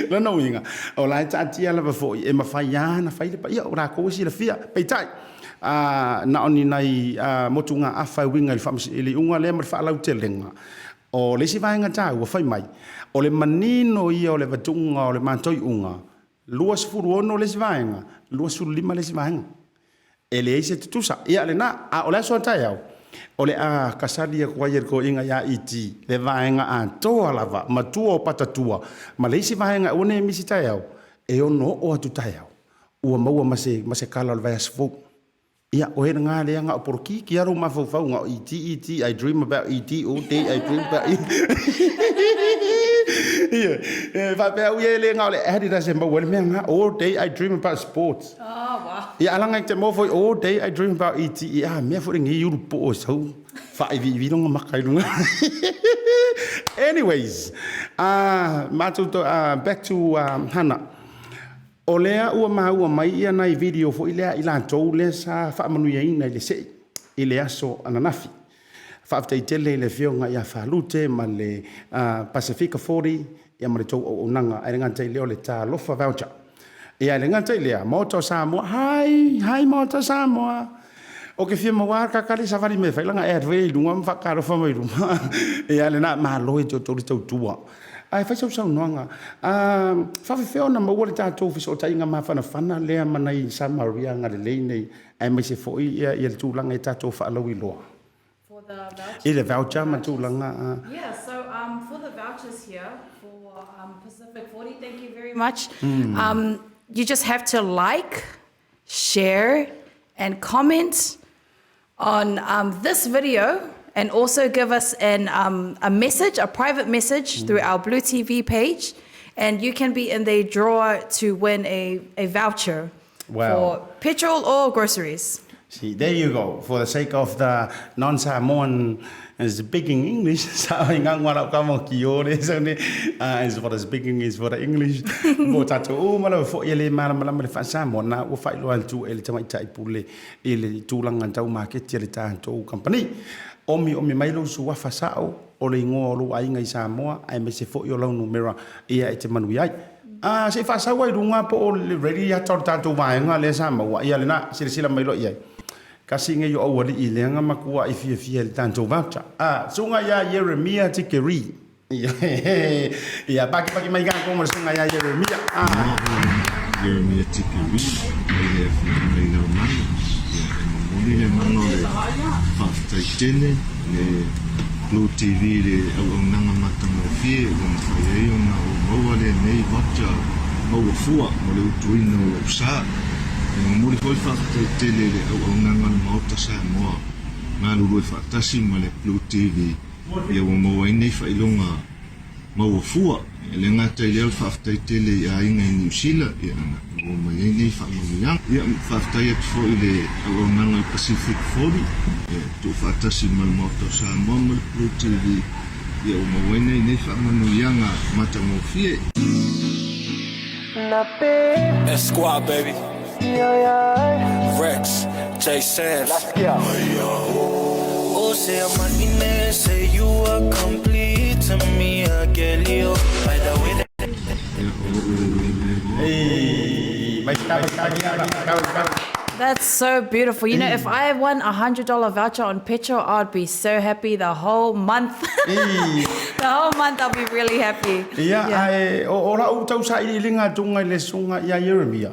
Lona uiga, o la e taatia lava foi e mafai lava ona fai le paia, o latou e silafia. Peitai, na o ni nai motugaafa e uiga i le iuga lea ma le faalautelega, O le isi vaega taua, fai mai, o le manino ia o le avatuga o le matou iuga, 26 le isi vaega, 25 le isi vaega. E leai se tutusa. Ia lena, a o le aso a taeao, o le a kasali atu ai e le toeaina ia ET le vaega atoa lava, matua o patatua, ma le isi vaega aua ne i misi taeao, e ono oo atu taeao, ua maua ma se kala o le vaiaso fou. Ia, o lena lea na o polokiki lava lou mafaufau na o ET, ET, I dream about ET all day, I dream about ET. Ia, e faapea au ia e le na o le Adidas e maua ai le mea lena, all day I dream about sports. Oh, wow. Ia, ala na te maua foi all day I dream about ET. Ia, a mea foi lenei ulu poo e sau faaiviivi lona maka i luga. Anyways, matou to, back to Hana. O lea ua maua mai ia nai video foi lea a i latou lea sa faamanuiaina i le sei i le aso ananafi. Faafetai tele i le Afioga ia Falute ma le Pasefika 40 ia ma le tou auaunaga ae le gata i lea o le Talofa Voucher. Ia e le gata i lea, Maota o Samoa, hi, hi Maota o Samoa. Ou te fia maua lava le kakali savali mai e fai lana ad foi i luga ma faatalofa mai luma. Ia lena, malo i te outou le tautua. Ae fai sau saunoaga, faafefea ona maua le tatou fesootaiga mafanafana lea ma nai Samaria agalelei nei, aemaise foi ia le tulaga i tatou faalauiloa? For the vouchers? I le voucher ma tulaga. Yeah, so for the vouchers here, for Pacific 40, thank you very much. You just have to like, share and comment on this video and also give us an, a message, a private message through our Blue TV page and you can be in the draw to win a, a voucher Wow. for petrol or groceries. See, there you go. For the sake of the non-Samoan speaking English, sa i ngā ngā ka mo ki ore, so ne, is for the speaking is for the English. Mo tātou uma lava foi e le malamalama le faa-Samoa, nā ua faailoa atu e le tamaitai pule i le tulaga tau maketi a le tatou kamupani. Omiomi mai lou suafa sao o le igoa o lou aiga i Samoa aemaise foi o lau numera ia e te manuia ai. A, se i faasau ai i luga po o le ready ata o le tatou vaega lea sa maua. Ia lena, silasila mai loa i ai. Kasi nei o aualii lea na matuai fiafia i le tatou voucher. A, susuga ia Ieremia Tikeri. Ia, pakipaki mai kākou ma le susuga ia Ieremia. A. Ieremia Tikeri, mai le afioaga i Laumano. Ia, e momoli le agaga o le faafetai tele i le Blue TV i le auaunaga matagofie ua mafai ai ona ou maua lenei voucher maua fua mo le utuina o lou sa. E momoli foi le faafetai tele i le auaunaga a le Maota Samoa galulue faatasi ma le Blue TV ia ua maua ai nei faailoga maua fua. E le gata i lea o le faafetai tele i aiga i Niu Sila ia na maua mai ai nei faamanuiaga. Ia faafetai atu foi i le auaunaga i Pacific 40 ia tuufaatasi ma le Maota o Samoa ma le Blue TV ia ua maua ai nei nei faamanuiaga matagofie. S-Squad baby Rex J Sam's Oh say I'm say you are complete to me I get you by the way that That's so beautiful. You know, if I won a $100 voucher on petrol, I'd be so happy the whole month. The whole month I'll be really happy. Ia, ae o la'u tausailiiliga atuga i le susuga ia Ieremia,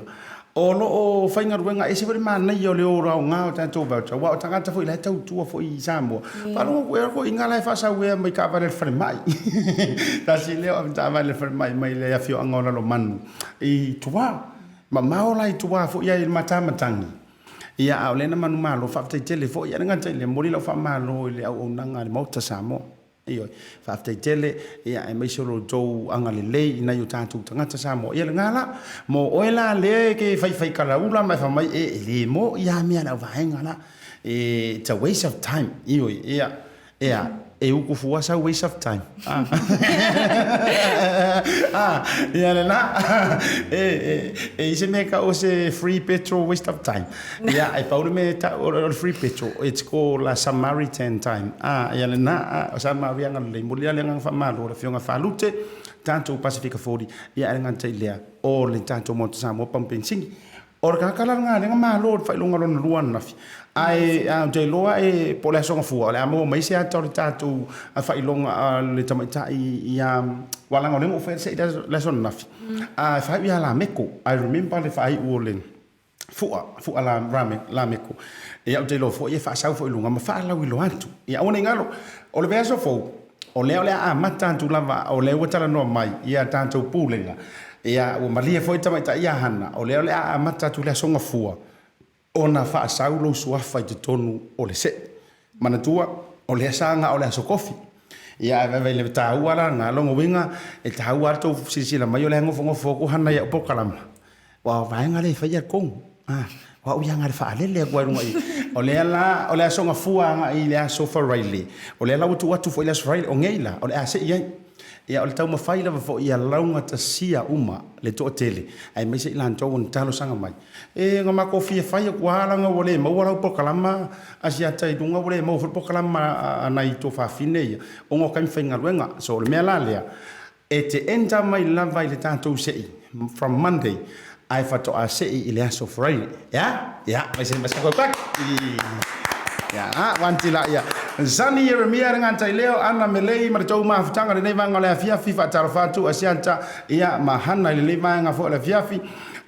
o lo o faigaluega ese foi le manaia o le o aoga o tatou voucher, aua o tagata foi la e tautua foi i Samoa. Faalogo atu ea toeaiina la e faasauea mai taavale a le falemai. Tasi lea o avetaavale a le falemai mai le afioaga o Lalomanu i tua. Mamao la i tua foi ai i le matamatagi. Ia, a o lea na manumalo, faafetai tele foi. Ae le gata i lea, momoli lau faamalo i le auaunaga a le Maota Samoa. Ioe. Faafetai tele, ia, aemaise o lo outou agalelei i nai o tatou tagata Samoa. Ia lena la, mo oe la lea e te faifai-kalaula ma e fai mai, e, e le moni lava mea a le auvaega la. It's a waste of time. Ioe, ia, ea, e uku fua sau waste of time. Ah, ah, ia lena, e, e, e i se mea e tau o se free petrol waste of time. Ia, e pau le mea e tau o le free petrol, it's called a Samaritan time. Ah, ia lena, ah, o Samaria agalelei. Momoli la le agaga faamalo i le Afioga Faalute, tatou Pasefika 40, ia ae le gata i lea, o le tatou Maota Samoa pamu penisini. O le tagata la lena lea na malo i le faailoga lona lua ananafi, ae ou te iloa e, po o le Aso Gafua, o le a maua mai se ata o le tatou faailoga a le tamaitai ia, aua leaga o lea na ou faia le se'i i le aso ananafi, e faaiu ia Lameko. I remember le faaiu o le Fu'a, Fu'a Lameko. Ia ou te iloa foi e faasau foi i luga ma faalauiloa atu. Ia aua ne i galo, o le vaiaso fou, o lea o le a amata atu lava, o lea ua talanoa mai ia tatou Pulega, ia ua malie foi le tamaitai ia Hana, o lea o le a amata atu i le Aso Gafua ona faasau lou suafa i totonu o le se'i. Manatua, o lea sa na o le Aso Kofi. Ia, ae vaivai le taua la lena, lona uiga, e taua lava le tou silasila mai o lea e nofonofo atu Hana i au polokalama. Aua o vaega lea e faia le tonu. A, o au ia na o le faalele atu lava i luga i i. O lea la, o le Aso Gafua agai i le Aso Faraile, o lea la ua tuu atu foi i le Aso Faraile, o nei la, o le a sei ai. Ia, o le taumafai lava foi ia laugatasia uma le toatele, aemaise i latou ua na talosaga mai. E, na matou fia fai atu lava leaga ua le maua lau polokalama a siata i luga, ua le maua foi le polokalama a nai tuafafine ia, ona o taimi faigaluega. So, o le mea la lea, E te enter mai lava i le tatou se'i from Monday ae faatoa se'i i le aso Friday. Ea? Ia, mai se mai se back. Ia, a wanti la ia. Zani Yeremia le gata i leo, Ana Melei ma le tou mafutaga lenei vaega o le afiafi, faatalofa atu a Siata, ia, ma Hana i lenei vaega foi o le afiafi.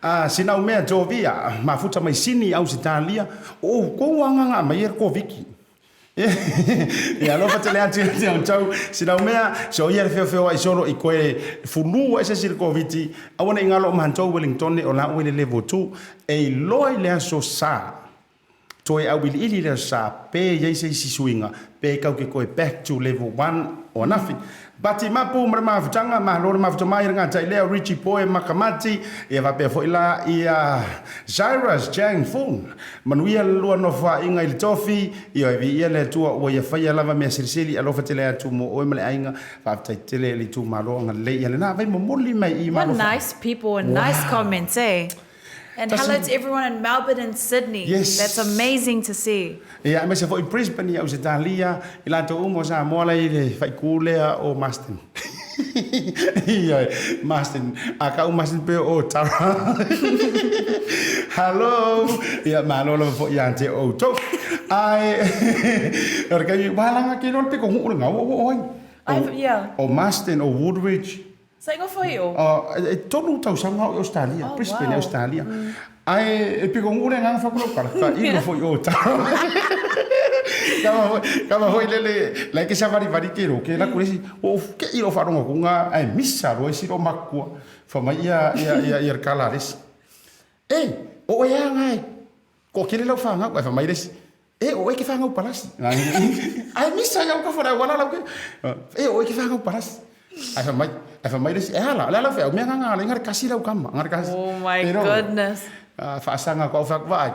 A sina au mea Jovia, mafuta mai Sini, Ausetalia, o outou agaga aumai e le Koviti. Ia alofa tele atu ia te outou sina mea so ia le feofeoai solo i koe fulu ai se isi i le Koviti aua ne i galo o matou Wellingtone o la ua i le level 2 e iloa i le aso sa toe auiliili i le aso sa pe i ai se isi suiga pe kau ke koe back to level 1 o anafi Pati mapu ma le mafutaga, malo le mafuta mai le gata i lea Richie Poe Makamati, ia faapea foi la ia Jairus Jang Fung. Manuia le lua nofoaiga i le tofi, ioe viia le Atua ua ia faia lava mea silisili, alofa tele atu mo oe ma le aiga, faafetai tele le itumalo agalelei ia lena vai momoli mai i What nice people and nice comments, eh? And hello to everyone in Melbourne and Sydney. Yes. That's amazing to see. Ia, aemaise foi Brisbane i Ausetalia, i latou uma o Samoa la i le faaiku lea o Marsden. Ioe, Marsden. A kau Marsden pe o Tara. Hello. Ia, malo lava foi ia te outou. Ae, o le kaimi, ua langa ke loa le piko nguu le ngau o oi. Yeah. O Marsden, o Woodridge. Sa ingoa foi o? E tolu tausaga o i Ausetalia, Brisbane, Ausetalia. Ae e piko nguu le agaga whaku lau kala, ka ilo foi o tau. Kama foi lele, lai ke savarivali ke ro, ke laku lesi, o ke ilo wharonga kunga, ae misa roa isi ro makua, whamai ia, ia, ia, ia kala lesi. E, o e anga e, ko kele lau whangau, ai whamai lesi, e o e ke whangau palasi. Ai misa iau ka whara wala lau ke, e o e ke whangau palasi. Ai whamai, ai whamai lesi, e ala, le ala whea, mea ngā ngā ngā kasi lau kama, ngā kasi. Oh my goodness. Whaasanga ko au whaku ai.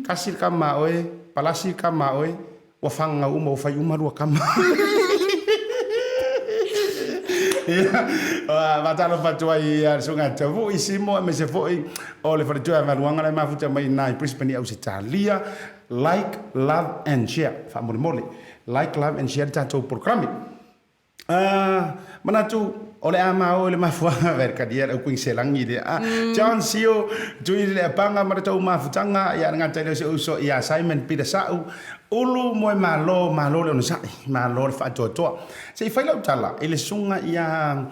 Kasi kama oe, palasi kama oe, Ua whangau uma, ua whai uma rua kama. Ia, faatalofa atu ai i le Susuga Tavui Simo aemaise foi o le faletua ia Valuaga la e mafuta mai i ina i Brisbane i Ausetalia. Like, love and share. Faamolemole. Like, love and share le tatou polokalame. Manatu. O le a ma o i le mafuaaga ve ka dia le aukuing selagi lea. A John Sio, Tui le Apaga ma le tou mafutaga, ia le gata i lea o si ou uso ia Simon Peter Sa'u, Ulu moe malo, malo le onosai, malo le faatoatoa. Se i fai lau tala i le susuga ia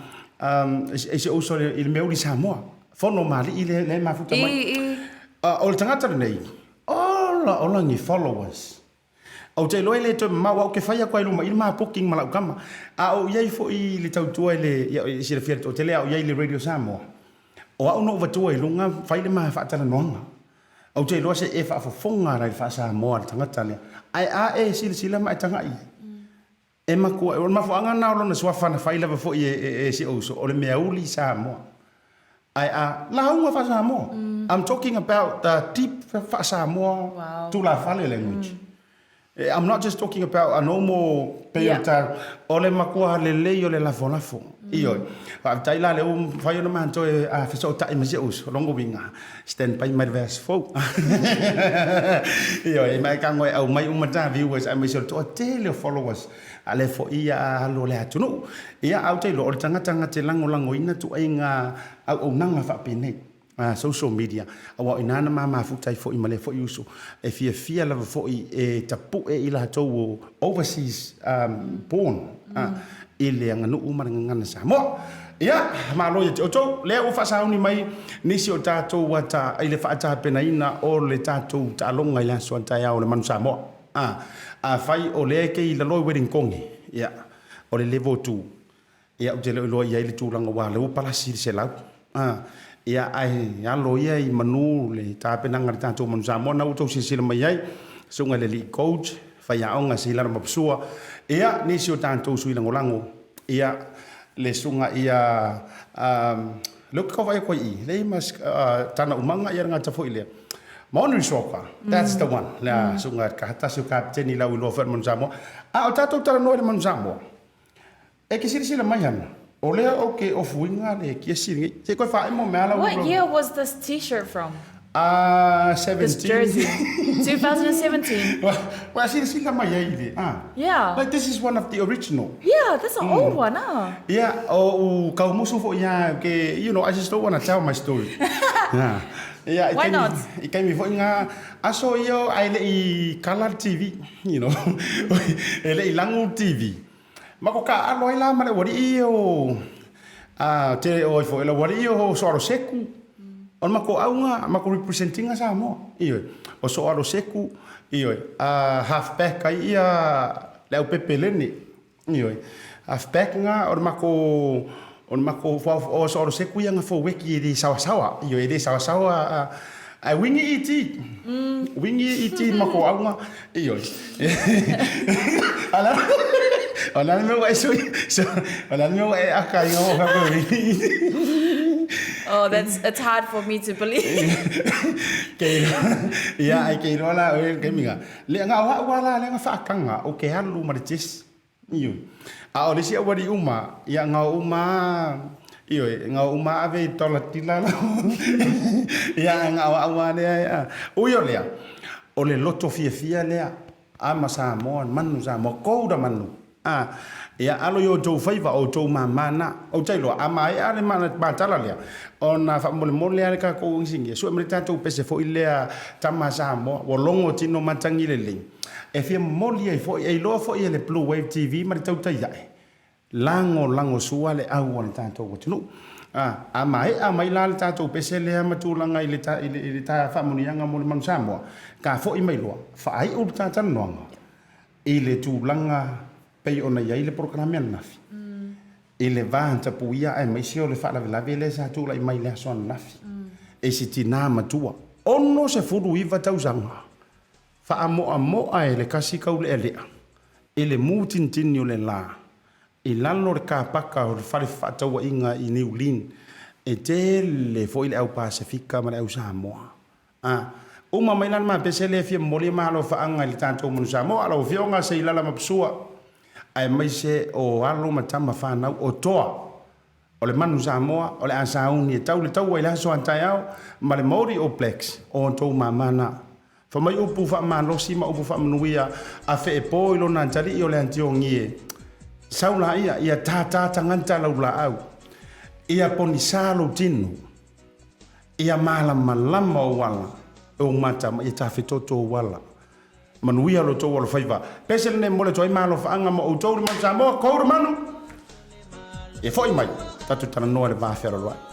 i si ou uso i le meauli Samoa, Fono ma alii lea e mafuta mai. O le tagata lenei, ola ola ni followers. Ou te iloa e le toe mamao, aua ou te fai atu lava i luma i le ma booking ma lau tama. A o ou i ai foi i le tautua i le, ia e silafia e le toatele a o i ai i le Radio Samoa, o au na ou avatua i luga fai le ma faatalanoaga. Ou te iloa se e faafofoga la i le faa-Samoa a le tagata lea. Ae a e silasila ma e tagai i ai, e matua, o le mafuaaga lena o lona suafa na fai lava foi e si ou uso, o le meauli Samoa. Ae a lauga faa-Samoa, I'm talking about the deep faa-Samoa tulafale language. I'm not just talking about a normal pei o le ta, o le matua lelei o le lafolafo. Ioe. Faafetai la lea ua mafai ona ma toe fesootai ma si ou uso, lona uiga, stand by mai le vaiaso fou. Ioe, ma e tago e aumai uma ta viewers aemaise o le toatele o followers a lea foi a alu o le atunuu. Ia, ae ou te iloa, o le tagata na te lagolagoina ituaiga auaunaga faapenei, social media, aua o i ina na ma mafuta ai foi ma lea foi uso e fiafia lava foi e tapue i latou o overseas born i le aganuu ma le gagana Samoa. Ia, malo ia te outou, lea ua faasauni mai nisi o tatou ata i le faatapenaina o le tatou taaloga i le aso a taeao o le Manu Samoa. Afai o lea e te i lalo i Wedding Konge, ia, O le level 2, ia ou te le o iloa i ai le tulaga aua o lea ua palasi i le 100. Ia ae alo ia i manu le tapenaga a le tatou Manu Samoa na ua outou silasila mai ai, susuga i le alii coach, faiaoga Seilala Mapusua, ia nisi o tatou sui lagolago, ia le susuga ia lea ou te tau vaai atu ai i i, leai ma tana umaga ia le gata foi lea. Maonu Soka, that's the one, le susuga i le tasi o kapiteni lauiloa foi o le Manu Samoa. A o tatou talanoa i le Manu Samoa, e te silasila mai Hana, o lea ou te ofuina le kiasi lenei. Se i toe faaemo mea la. What year was this t-shirt from? 17. This jersey. 2017. Ua silasila mai ai i le, ah. Yeah. Like this is one of the original. Yeah, that's an old one, ah. Yeah, o kaumusu foi ia ke, you know, I just don't want to tell my story. Yeah. Ia, i Why taimi, not? i taimi foi ngā aso ia ae le i kala le TV, you know, e le i lagu le TV. Ma ko ka alo ai la ma le ualii o, a, te o ai foi, le ualii o Soaroseku, o le makou auga, makou representinga Samoa, ioe, o Soaroseku, ioe, a, half back ai ia le au Pepelene, Ioe. Half-back nga o le makou o le makou o Soaroseku ia nga forweki e le sawasawa. Ioe, e le sawasawa ae wingi iti. Wingi iti i makou auga. Ioe. Ala o le a le mea ua e sui o le a le mea ua e aka ai nga o wingi iti. Oh, that's it's hard for me to believe. Kei ia ai kei loa la oe kei minga. Le nga o au ala le nga whaakanga o ke alu ma le jesi. Ioe. A o le isi auali uma, ia nga o uma, ioe, nga o uma ave i tola tila la. Ia nga o au a lea ia. Ui o lea, o le loto fiafia lea, a ma Samoa, manu Samoa, kou da manu. A, ia alo i outou faiva, o outou mama na. Ou te iloa, a maea le matala lea, ona faamolemole lava le tatou inisinia, sue mai le tatou pese foi lea tama Samoa, ua logo tino matagi lelei, e fia momoli ai foi, e iloa foi e le Blue Wave TV ma le tautai ae, lagolago sua le au a le tatou atunuu. A, a maea mai la le tatou pese lea ma tulaga i le, i le, i le ta faamanuiaga mo le Manu Samoa, ka foi mai loa, faaiu le ta talanoaga, i le tulaga pei ona i ai le polokalame ananafi, i le va tapuia aemaise o le faalavelave lea sa tulai mai i le aso ananafi, e si tinā matua, 69 tausaga, faamoamoa e le kasi kaulealea i le mutinitini o le lā i lalo o le kapaka o le fale fefaatauaiga i Niu Lin, e tele foi le au Pasefika ma le au Samoa. A uma mai la le mapese lea e fia momoli e malofaaga i le tatou manu Samoa, lau Afioga Seilala Mapusua, aemaise o alo ma tama fanau o toa o le manu Samoa o le a sauni e tau le taua i le aso a taeao ma le Māori All Blacks o outou mama na. Fai mai upu faamalosi ma upu faamanuia a feepo i lona atalii o le Antiogie. Sau laia, ia tātā tagata lau laau. Ia ponisā lou tino, ia malamalama ou ala e ou mata ma ia tafetoto ou ala. Manuia lo outou alofaiva. Pese lenei momoli atu ai ma alofaaga ma outou le manu Samoa, kou le manu! E foi mai, tatou talanoa i le va fealoaloai.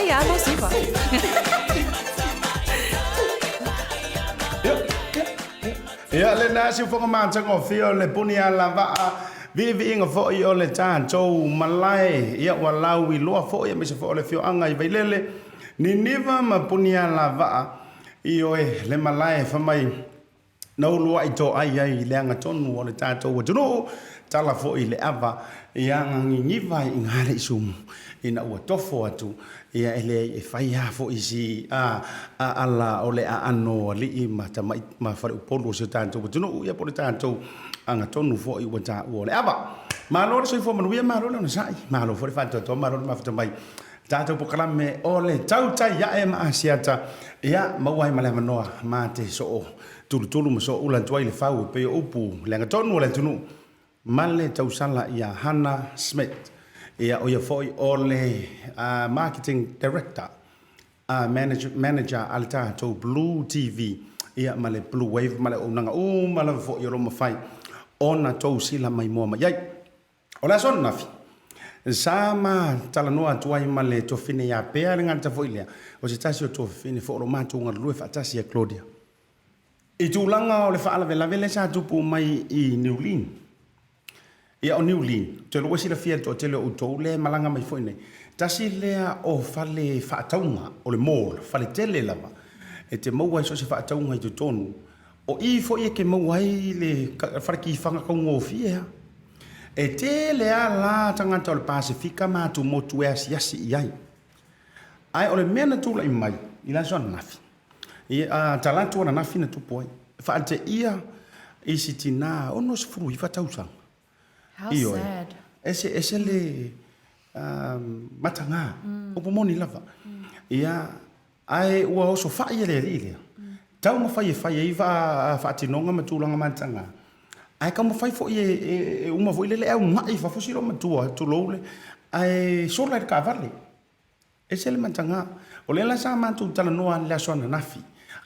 Ai a Siva. Ia lena siufoga matagofie o le puni alavaa viiviiga foi o le tatou malae. Ia ua lauiloa foi aemaise foi o le afioaga i Vailele, Niniva ma puni alavaa. Ioe, le malae fai mai na uluai toai ai i le agatonu o le tatou atunuu, tala foi i le ava ia aga-gigiva ai i ina le isumu ina ua tofo atu, ia e leai e fai lava foi si a ala o le aano o alii ma tamai ma faleupolu o si o tatou atunuu, ia po o le tatou agatonu foi ua taua o le ava. Malo le soifua manuia, malo le onosai, malo foi le faatoatoa, malo le mafuta mai. Tatou polokalame o le Tautai Ae ma Asiata, ia maua ai ma le avanoa ma te soo tulutulu ma soo ula atu ai le fau e pei o upu le agatonu o le atunuu ma le tausala ia Hannah Smith. Ia o ia foi o le uh, marketing director uh, manager, manager a le tatou Blue TV ia ma le Blue Wave ma le auaunaga uma lava foi o lo mafai ona tou sila mai moa mai ai. O le aso ananafi, sa ma talanoa atu ai ma le tuafafine ia Pea, le gata foi lea, o se tasi o tuafafine foi o lo o matou galulue faatasi ia Claudia. I tulaga o le faalavelave lea sa tupu mai i Niulini. Ia o Niulini, ou te iloa ua silafia e le toatele o outou lea e malaga mai foi nei, tasi lea o fale faatauga o le mall, fale tele lava, e te maua ai so o se faatauga i totonu. O i foi e te maua ai le fale kifaga taugofie lava. E tele a la tagata o le Pasefika ma atumotu e asiasi i ai. Ae o le mea na tulai mai i le aso ananafi, i a Talatu ananafi na tupu ai, faateia i si tinā 69 tausaga. How Ioe. sad. Ese, ese le matagā, upu moni lava. Ia, Ae ua osofai e le alii lea. Taumafai e fai ai faatinoga ma tulaga mataga, ae taumafai foi e uma foi lele e augai i fafo si loomatua, tulou le, ae sola i le taavale. Ese le mataga. O lea la sa matou talanoa i le aso ananafi,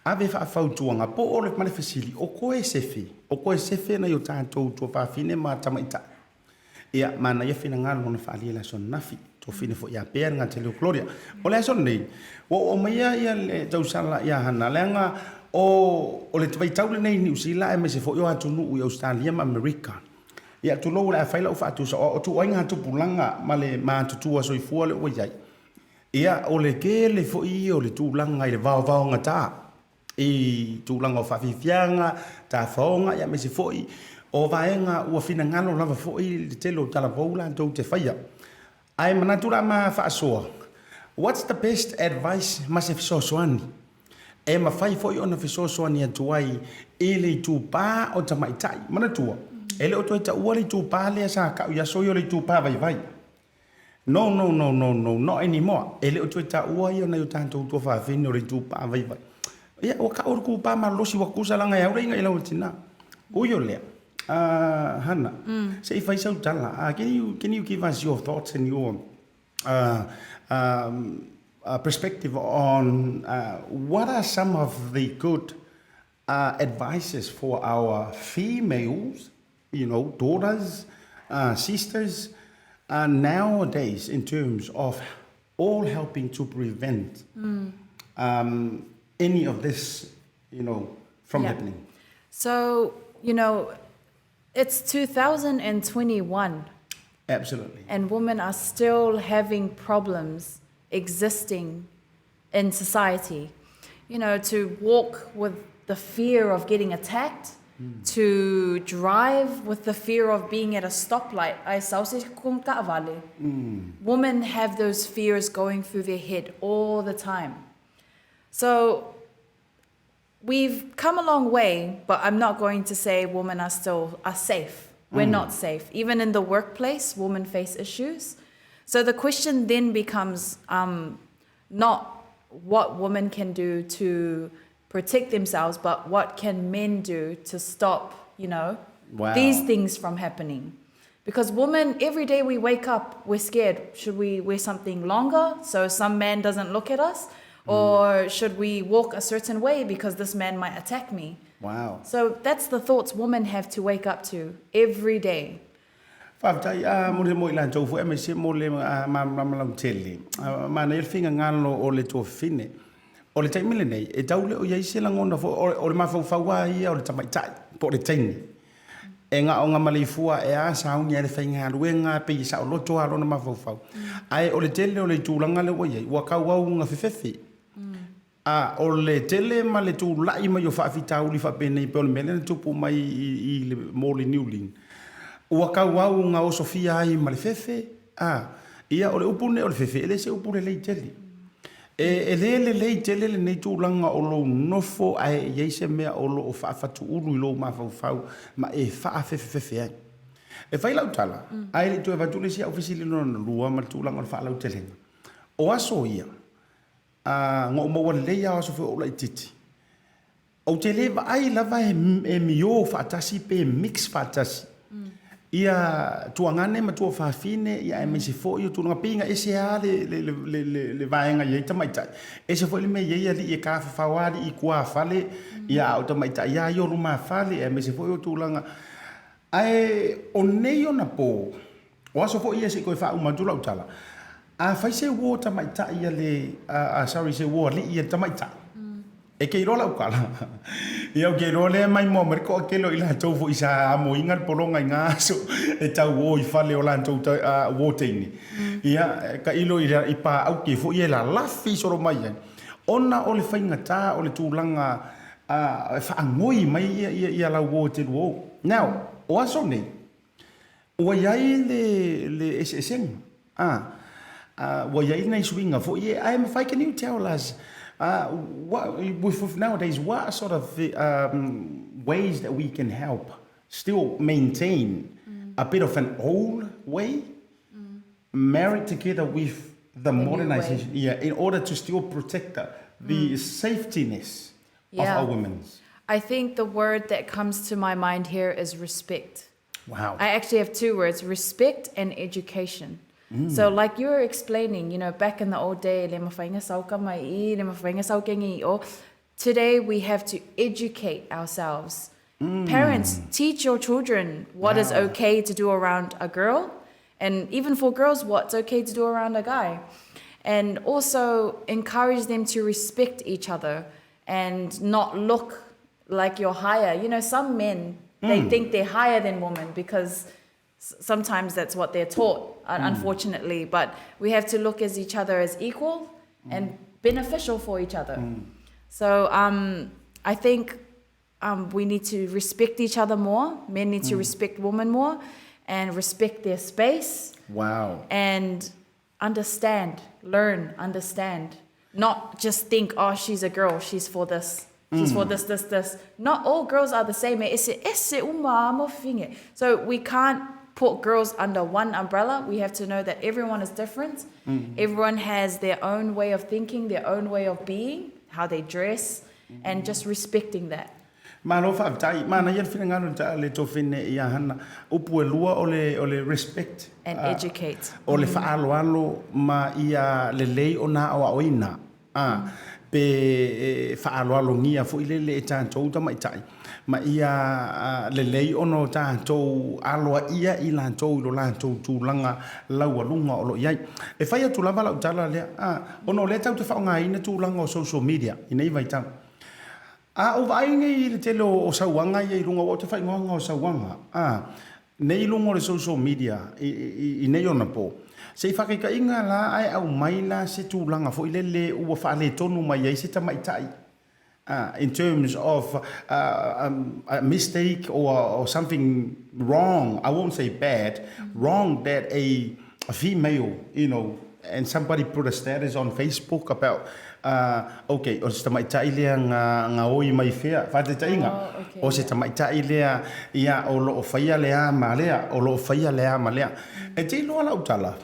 ave faafautuaga po o le ma le fesili, o koe sefe, o koe sefe nai o tatou tuafafine ma tamaitai. Ia, manaia finagalo na faaalia i le aso ananafi, tofina foi ia Pea le gatele o Gloria. O le aso lenei, ua ou aumaia ia le tausala ia Hana, leaga o, o le vaitau lenei i Niu Sila aemaise foi o atunuu i Ausetalia ma Amerika. Ia, tulou o le a fai lau faatusa, o ituaiga tupulaga ma le matutua soifua lea ua i ai. Ia, o le tele foi ia o le tulaga i le vaovaogata. i tulaga o faafiafiaga, tafaoga aemaise foi o vaega ua finagalo lava foi le tele o talavou latou te faia. Ae manatu la ma faasoa, what's the best advice ma se fesoasoani e mafai foi ona fesoasoani atu ai i le itupa o tamaitai? Manatua, e le o toe taua le itupa lea sa tau i aso ia o le itupa vaivai. No, no, no, no, no, not anymore. E le o toe taua ia o nai o tatou tuafafine o le itupa vaivai. Ia, ua tau o le kūpā malolosi ua tutusa leaga e au le iga i lau tina. Ui o lea, Hana, se i fai sau tala. Can you, can you give us your thoughts and your perspective on what are some of the good advices for our females, you know, daughters, sisters, nowadays in terms of all helping to prevent any of this, you know, from happening? So, you know, it's 2021. Absolutely. And women are still having problems existing in society. You know, to walk with the fear of getting attacked, mm. to drive with the fear of being at a stoplight. Mm. Women have those fears going through their head all the time. So we've come a long way, but I'm not going to say women are still are safe. We're mm. not safe. Even in the workplace, women face issues. So the question then becomes not what women can do to protect themselves, but what can men do to stop, you know, wow. these things from happening. Because women, every day we wake up, we're scared. Should we wear something longer so some man doesn't look at us? Mm. Or should we walk a certain way because this man might attack me? Wow. So that's the thoughts women have to wake up to every day. Faafetai a mo le mo i latou foi aemaise mo le malamalama lautele. Manaia le finagalo o le tuafafine. O le taimi lenei, e tau le o i ai se lagona foi, o le mafaufau lava ia o le tamaitai po o le teine, e gaogamaleifua ae a sauni lava i le faigaluega, e pei e saoloto lava lona mafaufau. Ae o le tele o le tulaga lea ua i ai, ua tauau ina fefefe. A o le tele ma le tulai mai o faafitauli faapenei pei o le mea lea na tupu mai i le moli Niulina, ua tauau ina osofia ai ma le fefe, a, ia o le upu lenei o le fefe, e le se upu lelei tele. E le lelei tele lenei tulaga o lou nofo ae i ai se mea o lo o faafatuulu i lou mafaufau ma e faafefefefe ai. E fai lau tala, ae le i toe avatu le isi au fesili lona lua ma le tulaga o le faalautelega. O aso ia, na ou maua lelei lava o aso foi o ou laitiiti, Ou te le vaai lava e mio faatasi pe mix faatasi ia tuagane ma tuafafine ia aemaise foi o tulaga pei na ese lava le vaega e i ai tamaitai, ese foi le mea e i ai alii e tafafao lava alii i tuafale ia a o tamaitai lava ia o lumafale aemaise foi o tulaga. Ae o nei ona po, o aso foi ia se i toe faauma atu lau tala, a fai se uo tamaitai a le, sorry se uo alii a le tamaitai, e te iloa lau tala, ia ou te iloa lea e maimoa mai le toatele o i latou foi sa amoina le pologa i na aso e tau uo i fale o latou uo teine, ia tailo i paaute foi ia e lalafi solo mai ai, ona o le faigata o le tulaga A, e faanoi mai ia lau uo e te lua o. Now, o aso nei, ua i ai le, le eseesega, a, a, ua i ai nai suiga foi ia, ae mafai, can you tell us, what, with nowadays, what sort of ways that we can help still maintain a bit of an old way, married together with the modernization, yeah, in order to still protect the, the safetyness of our women? I think the word that comes to my mind here is respect. Wow. I actually have two words, respect and education. So like you were explaining, you know, back in the old day, le mawhainga sauka mai i, le mawhainga saukengi i o. Today we have to educate ourselves. Parents, teach your children what is okay to do around a girl, and even for girls, what's okay to do around a guy. And also encourage them to respect each other and not look like you're higher. You know, some men, they think they're higher than women because sometimes that's what they're taught, unfortunately. But we have to look as each other as equal and beneficial for each other. So I think we need to respect each other more. Men need to respect women more and respect their space. Wow. And understand, learn, understand. Not just think, oh, she's a girl, she's for this. She's for this, this, this. Not all girls are the same. Ese, ese uma mo finge. So we can't put girls under one umbrella. We have to know that everyone is different. Everyone has their own way of thinking, their own way of being, how they dress, and just respecting that. Malo faafetai. Manaia le finagalo le tofine ia Hana. Upu e lua o le, o le respect. And educate. O le faaaloalo ma ia lelei ona aoaoina. A, pe e faaaloalogia foi lele e tatou tamaitai, ma ia lelei ona o tatou aloaia i latou i lo latou tulaga laualuga o lo o i ai. E fai atu lava lau tala lea, a, ona o lea tatou te faaaogaina tulaga o social media i nei vaitau. A ou vaai nei i le tele o sauaga ia i luga, aua ou te faaigoaina o sauaga, a, nei i luga o le social media i nei ona po, se i faataitaiga la ae aumai la se tulaga foi lele ua faaletonu mai ai se tamaitai, a, in terms of a mistake or something wrong, I won't say bad, wrong that a female, you know, and somebody put a status on Facebook about uh, okay, o se tamaitai lea nga, nga oi mai fea, faataitaiga, Oh, okay, o se yeah. tamaitai lea ia o loo faia le a ma lea, o loo faia le a ma lea. E te iloa lau tala,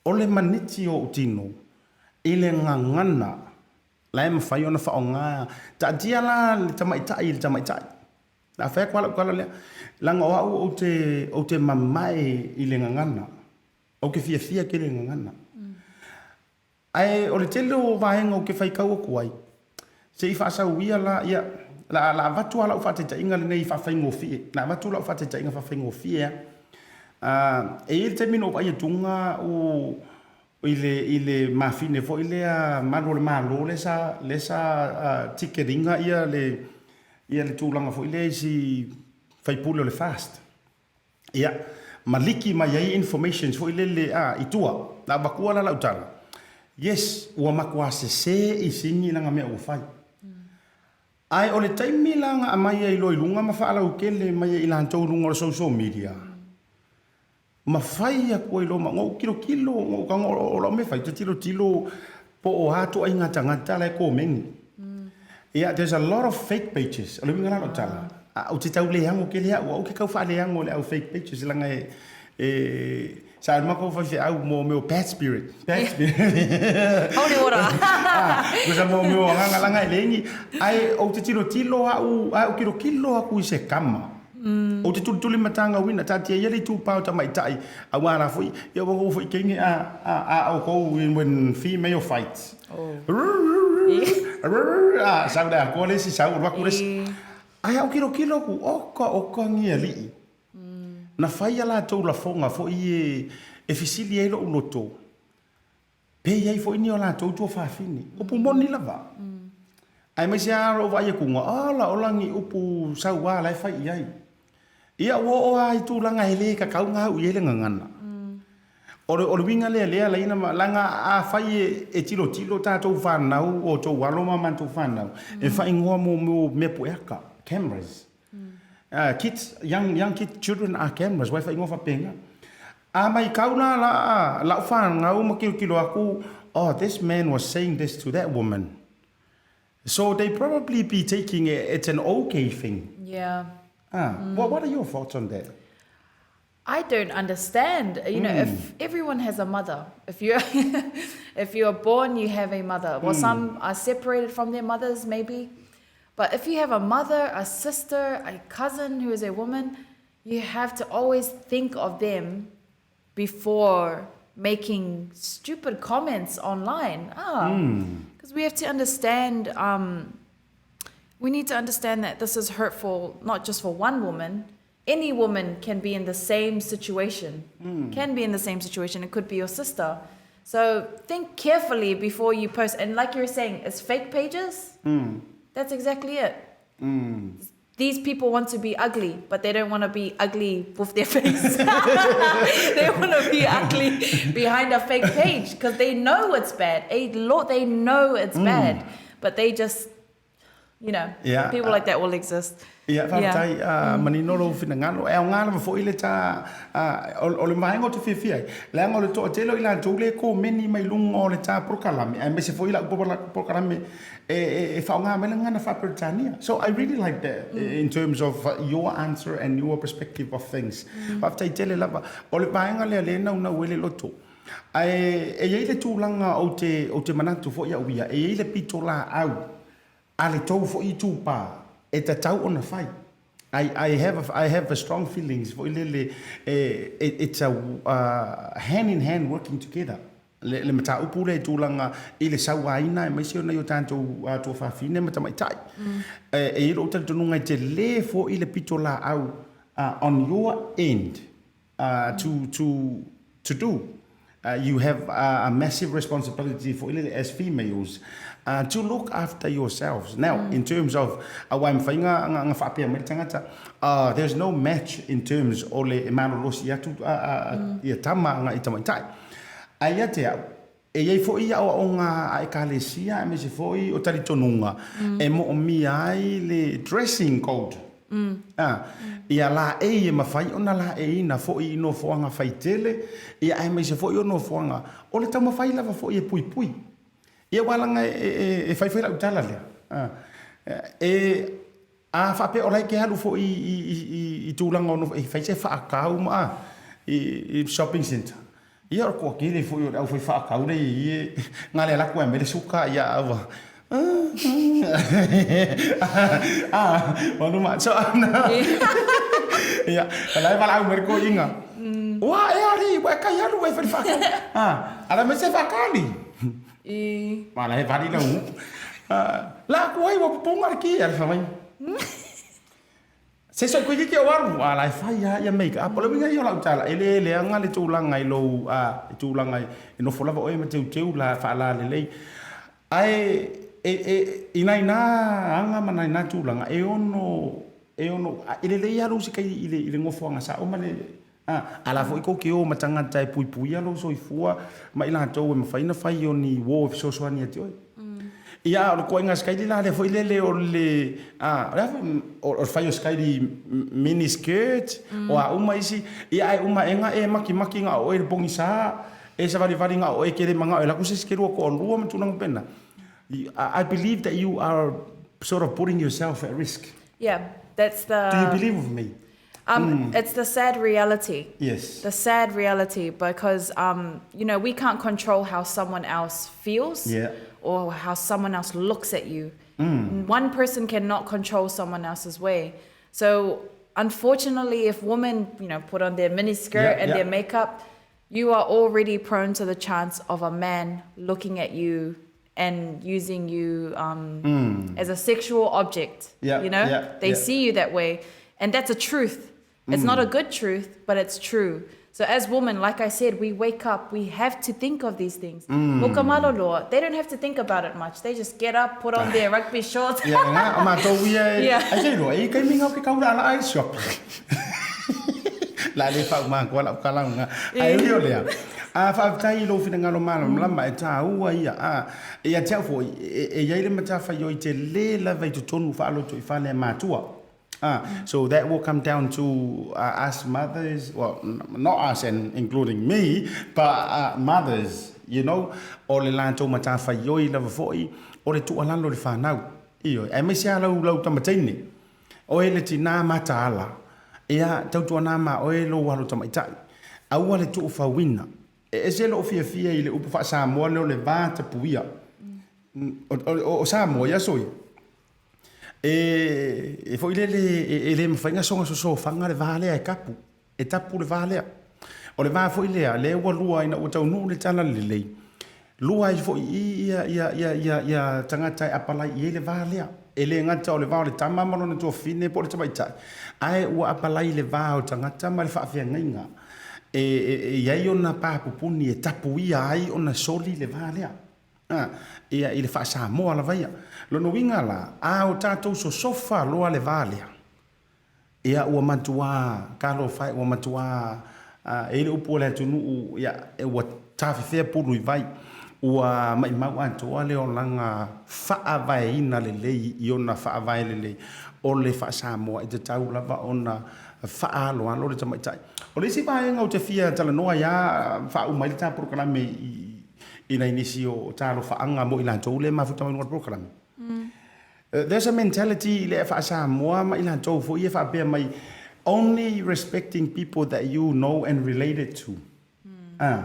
o le maniti o ou tino i le gagana la e mafai ona faaaoga, taatia la le tamaitai i le tamaitai. O le a fai atu lava lau tala lea, leaga o au ou te, ou te mamae i le gagana. Ou te fiafia tele i le gagana. Ae o le tele o vaega ou te faitau atu ai, se i faasauia la, ia, la, la avatu lava lau faataitaiga lenei faafaigofie, la avatu lau faataitaiga faafaigofie lava. E i ai le taimi na ou vaai atuga o i le i le mafine foi lea malu o le Malo lea sa lea sa ticket ina ia le ia le tulaga foi lea i si faipule o le FAST. Ia, ma liki mai ai informations foi lele a i tua. Na avatua la lau tala, yes, ua matua sese i sini lana mea ua fai. Ae o le taimi la na aumai ai loa i luga ma faalautele mai ai i latou i luga o le social media, ma fai atu ai loa ma, na ou tilotilo, na ou tago, o lau mea e fai, ou te tilotilo po o a ituaiga tagata la e komeni. Ia, there's a lot of fake pages. O le uiga la o lau tala, ou te tau leago tele au, ou te tau faaleago i le au fake pages leaga e, e, sa alu matou faifeau mo mea o bad spirit, bad spirit. Holy water. Ah, tusa mo mea o agaga leaga e leai ni, ae ou te tilotilo au, ae ou tilotilo atu i se kama. Ou te tulituli matagauina, taatia ia le itupa o tamaitai, aua la foi, ia ua ou foi teine a, a, a outou when female fights. Oh. A, sau le atoa le isi, sau alu atu le isi. Ae a ou tilotilo atu, oka oka ni alii. Na fai a latou lafoga foi e, e fesili ai lou loto, Pe i ai foi ni o latou tuafafine. Upu moni lava. Aemaise lava lou vaai atuga, ola ola ni upu sauā la e fai i ai. Ia ua oo lava i tulaga e le tatau ona au i ai le gagana. O le, o le uiga lea lea laina ma, leaga afai e, e tilotilo tatou fanau, o outou alo ma matou fanau, e faaigoa mo mea pueaka, cameras. Kids, young, young kids, children are cameras, ua e faaigoa faapena. A maitau la la lau fanau ma tilotilo atu, oh this man was saying this to that woman. So they probably be taking it, it's an okay thing. Yeah. Ah, what, what are your thoughts on that? I don't understand. You know, if everyone has a mother, if you're if you're born, you have a mother. Well, some are separated from their mothers, maybe. But if you have a mother, a sister, a cousin who is a woman, you have to always think of them before making stupid comments online. Ah, because we have to understand. We need to understand that this is hurtful not just for one woman. Any woman can be in the same situation. Can be in the same situation. It could be your sister. So think carefully before you post. And like you were saying, it's fake pages. That's exactly it. These people want to be ugly, but they don't want to be ugly with their face. They want to be ugly behind a fake page because they know it's bad. A lot, they know it's bad, but they just, you know, Yeah. people like that will exist. Ia, faafetai, manino lou finagalo. E aoga lava foi le ta, o le vaega ou te fiafia ai, leaga o le toatele o i latou lea e komeni mai luga o le ta polokalame, aemaise foi lau polokalame e faaaoga mai le gagana faa-Peretania. So I really like that in terms of your answer and your perspective of things. Faafetai tele lava. O le vaega lea lea e naunau ai le loto. Ae e i ai le tulaga ou te, ou te manatu foi au ia, e i ai le pitolaau a le tou foi itupa e tatau ona fai. I, I have a, I have a strong feelings foi lele e, it's a hand in hand working together le, le mataupu lea i tulaga i le sauaina aemaise o nai o tatou tuafafine ma tamaitai. E, e i ai lou talitonuga e tele foi le pitolaau on your end to, to, to do. You have a massive responsibility foi lele as females to look after yourselves. Now, in terms of, aua e mafai ona faapea mai le tagata, there's no match in terms o le e malolosi atu ia tama agai i tamaitai. Ae ia te au, e i ai foi aoaoga a Ekalesia aemaise foi o talitonuga e moomia ai le dressing code. Ā, ia laei e mafai ona laeiina foi i nofoaga faitele, ia aemaise foi o nofoaga o le taumafai lava foi e puipui. Ia aua leaga e fai foi lau tala lea, ā, e, a faapea o la e te alu foi i tulaga o nofo, e fai se faakau ma, ā, i shopping centre. Ia o le toatele foi o le aufai faatau lea i i na le alaku e aumai le suka ia ua ah ua luma so ia o la e valaau mai le toeaina ua e alii ua e kai alu ua e fai le faatau ah ala mai se faakali ma la e vali lau la aku ai ua pupunga le ki ala fai mai. Se isi o ke o alu, a la e fai lava ia make up. O le uiga ia o lau tala, e le leaga le tulaga i lou, a, i tulaga e nofo lava oe ma teuteu la faalalelei. Ae e, e, i nai nā aga ma nai nā tulaga, e ono, e ono, e lelei lava lou usikai i le, i le nofoaga sao ma le, a, a la foi tou te o ma tagata e puipuia lou soifua ma i latou e mafai ona fai o ni uo e fesoasoani ia te oe. Ia, a o le ituaiga sikaili la lea foi lele o le, a, o le a foi, o le fai o sikaili mini skirt, o a uma isi, ia ae uma aega e makimaki na o oe i le pogisa, e savalivali na o oe e te le manao e alu atu se isi te lua toalua ma tulaga faapena. I believe that you are sort of putting yourself at risk. Yeah, that's the... Do you believe with me? Um, mm. It's the sad reality. Yes. The sad reality because, um, you know, we can't control how someone else feels yeah. or how someone else looks at you. Mm. One person cannot control someone else's way. So, unfortunately, if women, you know, put on their miniskirt yeah, and yeah. their makeup, you are already prone to the chance of a man looking at you and using you um, mm. as a sexual object. Yeah, you know, yeah, they yeah. see you that way, and that's a truth. It's mm. not a good truth, but it's true. So as women, like I said, we wake up, we have to think of these things. Mm. They don't have to think about it much. They just get up, put on their rugby shorts. Yeah, nga, ma tau ia, Yeah. ai te roa, e kai minga o ke kaura ala ai shop. La le whau mā koa lau kalaunga. Ai ui o lea. A whaafetai i lou finagalo malamalama e tāua ia. A, e ia te au foi, e, e iai le matawhaioi te lē lava i totonu whaaloto i whale mātua. Ah, so that will come down to uh, us mothers, well, not us and including me, but uh, mothers, you know, o le latou matawhaioi lava foi, o le tuualalo i le whanau. Ioe, aemaise lava lau, lau tama teine, oe le tinā mataala, ia, tautuana ma oe lou alo tamaitai, aua le tuufauina. E ese lou fiafia i le upu faa-Samoa lea o le va tapuia. O, o, o Samoa i aso ia, e, e foi lele, e, e le mafai ona soga sosofaga le va lea e kapu, e tapu le va lea. O le va foi lea, lea ua lua ina ua taunuu le tala lelei, lua ai foi i ia, ia, ia, ia, ia tagata e apalai i ai le va lea. E le gata o le va o le tama ma lona tuafafine po o le tamaitai, ae ua apalai le va o tagata ma le faafeagaiga e, e, e i ai ona papupuni e tapuia ai ona soli le va lea. A, ia, i le faa-Samoa lava ia. Lona uiga la, a o tatou sosofa loa le va lea, Ia, ua matuā, talofa e, ua matuā, e i ai le upu a le atunuu, ia, ua tafefea pulu i vai, ua maʻimau atoa le olaga faavaeina lelei i ona faavae lelei o le faa-Samoa e tatau lava ona faaaloalo le tamaitai. O le isi vaega ou te fia talanoa ai lava, faauma ai le ta polokalame i nai nisi o talofaaga mo i latou lea e mafuta mai i luga o le polokalame. There's a mentality i le faa-Samoa ma i latou foi ia faapea mai, only respecting people that you know and related to. Ah.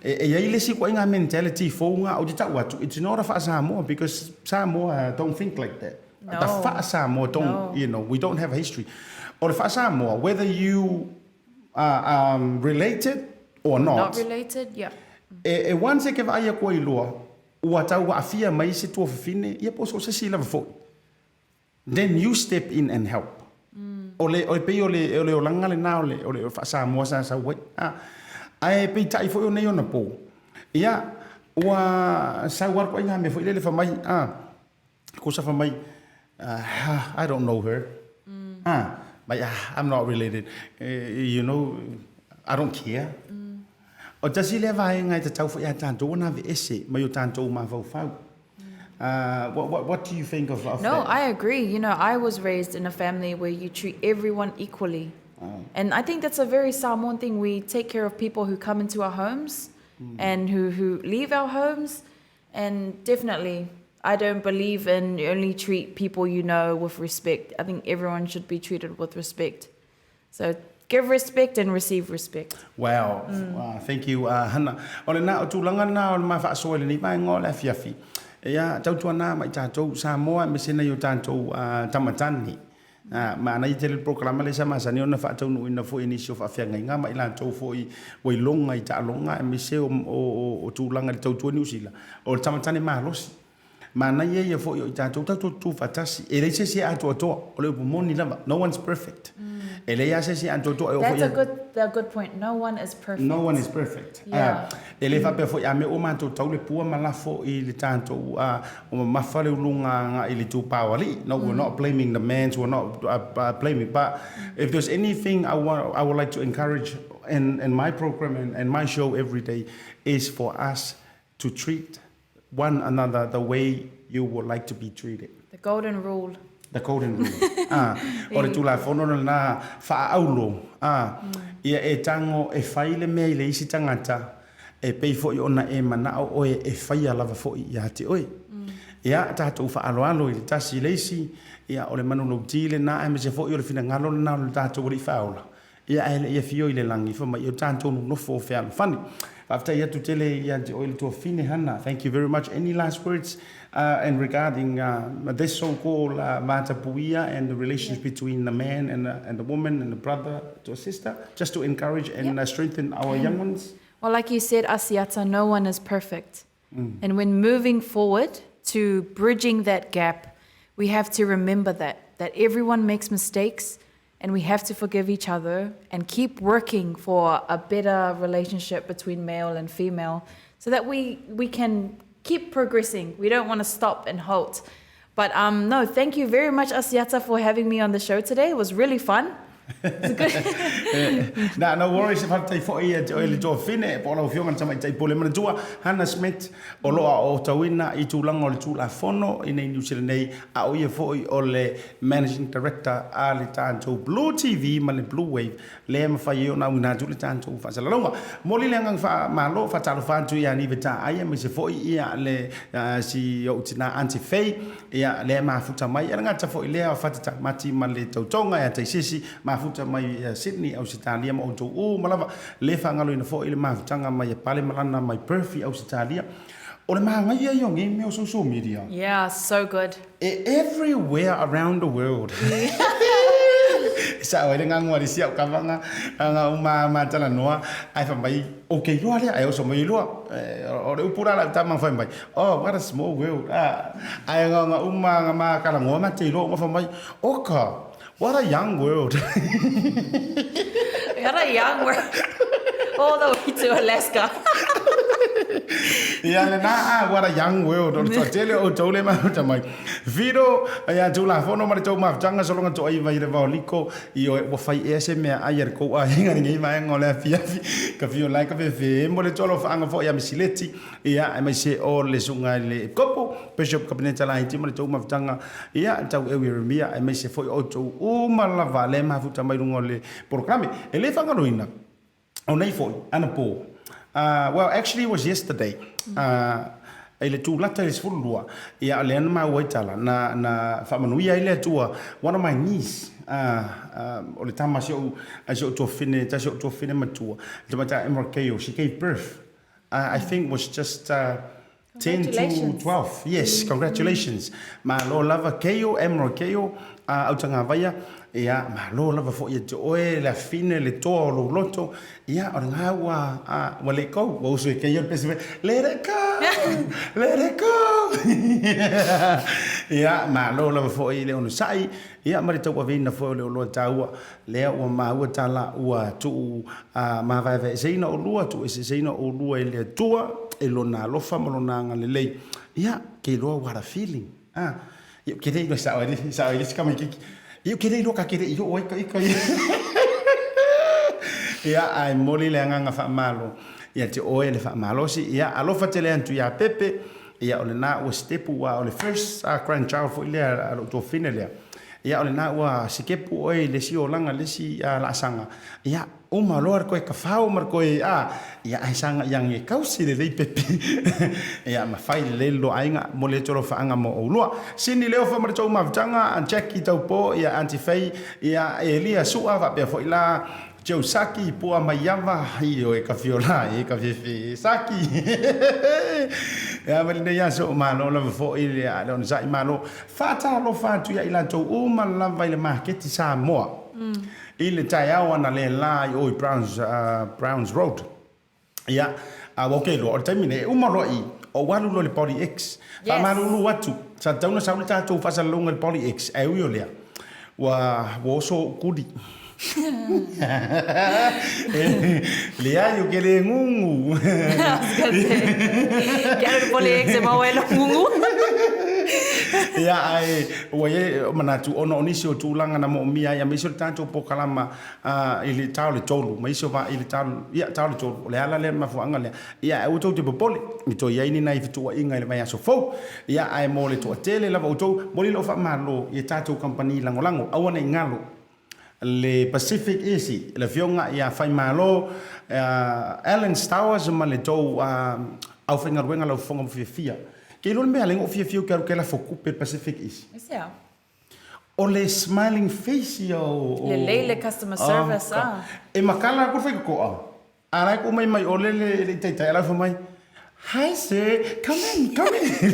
E, e i ai le isi ituaiga mentality fou na ou te tau atu, it's not a faa-Samoa because Samoa don't think like that. No. The faa-Samoa don't, No. you know, we don't have a history. O le faa-Samoa, whether you are um, related or not, Not related, yeah. e, e once e ke vaai aku ai loa, Ua tau aafia mai se tuafafine, ia po o so o se isi lava foi. Then you step in and help. O le, o le pei o le, o le olaga lena o le, o le faa-Samoa sa sau ai. A, ae peitai foi o nei ona po, ia, ua sau lava le ituaiga mea foi lele fai mai, a, kosa fai mai, ah, I don't know her. Ah, mai, ah, I'm not related. You know, I don't care. O tasi lea vaega e tatau foi ia tatou ona aveese mai o tatou mafaufau. Uh, what, what, what do you think of, of No, that? I agree. You know, I was raised in a family where you treat everyone equally. Oh. And I think that's a very Samoan thing. We take care of people who come into our homes and who, who leave our homes. And definitely, I don't believe in you only treat people you know with respect. I think everyone should be treated with respect. So give respect and receive respect. Wow, mm. thank you uh, Hana. O lena, o tulaga lena o le ma faasoa i lenei vaega o le afiafi. Ia, tautuana ma i tatou Samoa aemaise nai o tatou uh, tamatane. Uh, manaia tele le polokalame lea sa masani ona faataunuuina foi e nisi o faafeagaiga ma i latou foi ua iloga i taaloga aemaise o, o, o, o tulaga i le tautua Niu Sila. O le tamatane malosi. Manaia ia foi o i tatou tatou tutufaatasi, e leai se isi e atoatoa, o le upu moni lava, no one's perfect. E leai lava se isi e atoatoa e oo foi That's a good, a good point. No one is perfect. No one is perfect. Yeah. E le faapea foi a mea ua matou tau le pua ma lafo i le tatou ua mamafa le uluga agai i le itupa o alii. No, we're not blaming the men, we're not blaming, but if there's anything I want, I would like to encourage in, in my program and, and my show every day is for us to treat one another the way you would like to be treated. The golden rule. The golden rule. Ah, o le Tulafono lena faaaulo. Ah, ia e tago e fai le mea i le isi tagata, e pei foi ona e manao oe e faia lava foi ia te oe. Ia, tatou faaaloalo i le tasi i le isi, ia, o le manulauti lena aemaise foi o le finagalo lena o le tatou Alii Faaola. Ia ae le i afio i le lagi, fai mai, o tatou nonofo o fealofani. Faafetai atu tele ia te oe le tuafine Hana. Thank you very much. Any last words in regarding this so called vatapuia and the relations between the man and the, and the woman and the brother to a sister, just to encourage and strengthen our young ones? Well, like you said, Asiata, no one is perfect. And when moving forward to bridging that gap, we have to remember that, that everyone makes mistakes and we have to forgive each other and keep working for a better relationship between male and female so that we, we can keep progressing. We don't want to stop and halt. But no, thank you very much, Asiata, for having me on the show today. It was really fun. Na, no worries, faafetai foi ia te oe le tuafine, po o lau Afioga i le Tamaitai Pule Manatua, Hannah Smith, o lo o aotauina i tulaga o le Tulafono i nei Niu Sila nei, a o ia foi o le Managing Director a le tatou Blue TV ma le Blue Wave, lea e mafai ai ona auina atu le tatou faasalalauga. Momoli le agaga faamalo, faatalofa atu ia Nive Taai aemaise foi ia le si ou tina Aunty Faye, Ia, lea e mafuta mai, e le gata foi lea o Fata Tamati ma le tautoga ia Taisisi, mafuta mai ia Sydney, Ausetalia ma outou uma lava, le faagaloina foi le mafutaga mai a Pale Malana mai Perth i Ausetalia. O le magaia ia o nei mea o social media. Yeah, so good. E everywhere around the world. E sao ai le gago a le isi au kavaga, aga uma ma talanoa, ae fai mai, Ok loa lea, ae oso mai loa. O le upu la lau tama fai mai, oh, what a small world. Ah, ae nga uma nga ma kalangoa ma te iloa uma fai mai, oka, what a young world. What a young world. All the way to Alaska. Ia lena, ah, what a young world. O le toatele o outou le mafuta mai. Vito, ia Tulafono ma le tou mafutaga sologa toaiva i le vaoliko. Ioe, ua fai ea se meaai a le kou aiga i lenei vaega o le afiafi, ka fio lae ka fefe mo le tolofaaga foi a Misileti, ia, aemaise o le susuga i le Epikopo, Bishop Kapeneta Laiti ma le tou mafutaga, ia, Taueu Ieremia, aemaise foi o outou uma lava lea e mafuta mai luga o le polokalame. E le faagaloina, o nei foi, anapo, well, actually it was yesterday, i le tulata i le 12, ia, o lea na maua ai tala, na, na faamanuia ai le Atua, one of my niece, o le tama a si ou, a si ou tuafine, tasi o ou tuafine matua, le tamaitai Emerald Keio, she gave birth, I think was just 10 to 12, yes, congratulations. Malo lava Keio, Emerald Keio, Autagavaia, ia, malo lava foi ia te oe, le afine, le toa o lou loto, ia, o lena ua, ua let go, ua usu e Keio le pese fai, let it go, let it go. Ia, malo lava foi le onosai, ia, ma le tauaveina foi o le oloa taua, lea ua maua tala ua tuu mavaevaeseina olua, tuueseeseina olua e le Atua i Lona alofa ma Lona agalelei. Ia, ke iloa what a feeling. Ah, ia, ke le iloa sao ai le, sao ai le isi tamaititi. Ia, ke le iloa ka ke le i oo ai ka ika ia. Ia, ae momoli le agaga faamalo ia te oe le faamalosi. Ia, alofa tele atu iā Pepe. Ia, o lena ua sitepu aua o le first grandchild foi lea a lou tuafafine lea. Ia, o lena ua sikepu oe i le isi olaga, le isi laasaga. Ia, uma loa le koe kafao ma le koe, a, ia, ae saga ia ge kausi lelei pepe. Ia, ma fai lelei le lua aiga mo le tolofaaga mo oulua. Sini Leofa ma le tou mafutaga, Jackie Taupo, ia, Aunty Faye, ia, Elia Sua, faapea foi la Joe Saki, Pua Maiava, ioe ka fiola e ka fefe e Saki. Ia ma lenei aso o malo lava foi le a le onosai malo. Faatalofa atu ia i latou uma lava i le maketi Samoa. I le taeao ana le la i o i Browns, Browns Road. Ia, a ua okay loa, o le taimi nei, e uma loa i, Ou alu loa i le Body X. Yes. Faamalulu atu, sa tatau ona sau le tatou faasalalauga i le Body X, ae ui o lea, ua, ua oso ou kuli. E leai, ou te le gugu. I was gonna say, ke alu i le Body X e maua ai lou gugu. Ia, ae ua i ai manatu ona o nisi o tulaga na moomia ai, aemaise o le tatou polokalama i le ta o le 3, ma isi o va i le ta, ia, ta o le 3. O le ala lea, le mafuaaga lea. Ia, ae aua tou te popole, e toe i ai ni nai fetuuaiga i le vaiaso fou. Ia, ae mo le toatele lava o outou, momoli lau faamalo i a tatou kamupani lagolago. Aua ne i galo le Pacific Easy, le Afioga ia Faimalo Alan Stowers ma le tou aufaigaluega laufofoga fiafia. Ke iloa le mea lea na ou fiafia ou te alu ou te lafo tupe i le Pacific Easy? Aisea? O le smiling face ia o... Lelei le customer service a. E makala aku le faitotoa. A la e tuu mai mai o le le taitai a la e fai mai, Hi sir, come in, come in.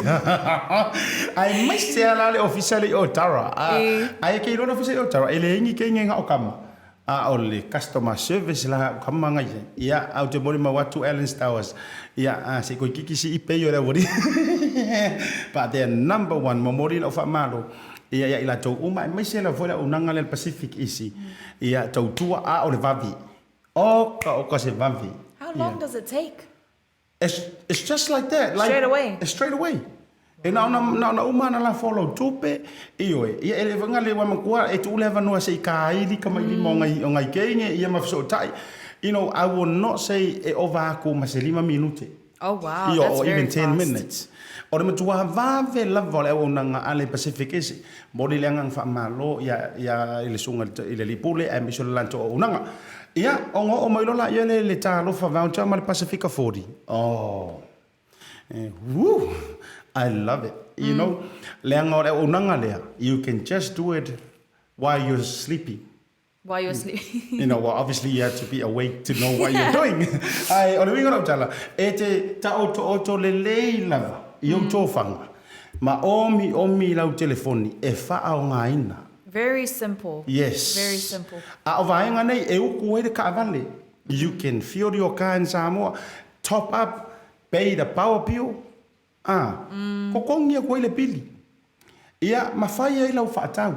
Aemaise lava la le ofisa le i o Tara. Ae e ke iloa le ofisa i o Tara, e leai ni kenge na o kama. A o le customer service la o kama ngai ai. Ia, a ou te molimau atu Allen's Towers. Ia, a se i koe kiki si i pei o le aualii. But they are number one, momoli lau faamalo ia ia i latou uma, aemaise lava foi le auaunaga lea le Pacific Isi. Ia, tautua a o le vave. Oka oka se vave. How long does it take? It's, it's just like that. Like, Straight away. Straight away. E na ona, na ona uma ana lafo o lau tupe, ioe. Ia e le vaga le ua matua e tuu le avanoa se i kāili kamailima o ngai, o ngai keine, ia ma fesootai. You know, I will not say e ova aku ma se lima minute. Oh wow, Ia, that's or very even 10 fast. minutes. O le matua vave lava o le auaunaga a le Pacific Ese. Momoli le agaga faamalo ia, ia, i le susuga i le alii pule aemaise o le latou auaunaga. Ia, ona oo mai loa laia lea i le Talofa Voucher ma le Pasifika 40. Oh, eh, woo, I love it. You know, leaga o le auaunaga lea, you can just do it while you're sleeping. While you're sleeping. You know, well, obviously you have to be awake to know what you're doing. Ai, o le uiga o lau tala, e te taotooto lelei lava i ou tofaga, ma omiomi i lau telefoni e faaaogaina. Very simple. Yes. Very simple. A o vaega nei e uku ai le kaavale. You can fuel your car in Samoa, top up, pay the power bill, a, kokogi aku ai le pili. Ia, ma fai ai lau faatau.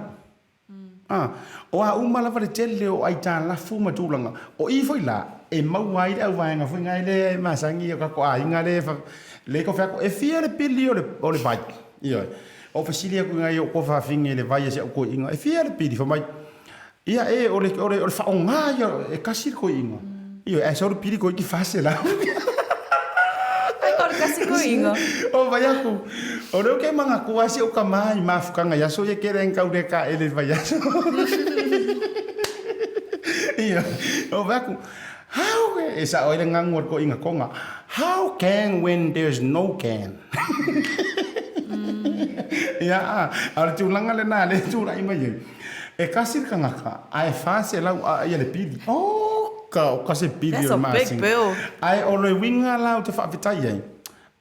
A, o a uma lava le tele o aitalafu ma tulaga, o i foi la e maua ai le auvaega foi ngai lea e masani o kako aiga lea e fa, le ko fea e fia le pili o le, o le vai. Ioe. O fesili aku ngai o ko fafine le vai e se au koiinga, e fia le pili fa mai. Ia e o le, o le, o le whaonga ia e kasi le koiinga. Ioe, ae sau le pili koiki fase la. Ai ko le kasi koiinga. O vai aku. O leo ke manga kua si o ka mai mafukanga ia so ye kere en kaure ka ele vai aso. Ia, o vai aku. How e sa o ile ngangu o ko inga konga. How can when there's no can? Ia, a, a le tulaga lena le tulai mai ai. E kasi le kangaka, ae 400 a ia le pili. Oh, ka, o ka se pili That's o le a big masina. bill. Ae o le uiga la ou te faafetai ai,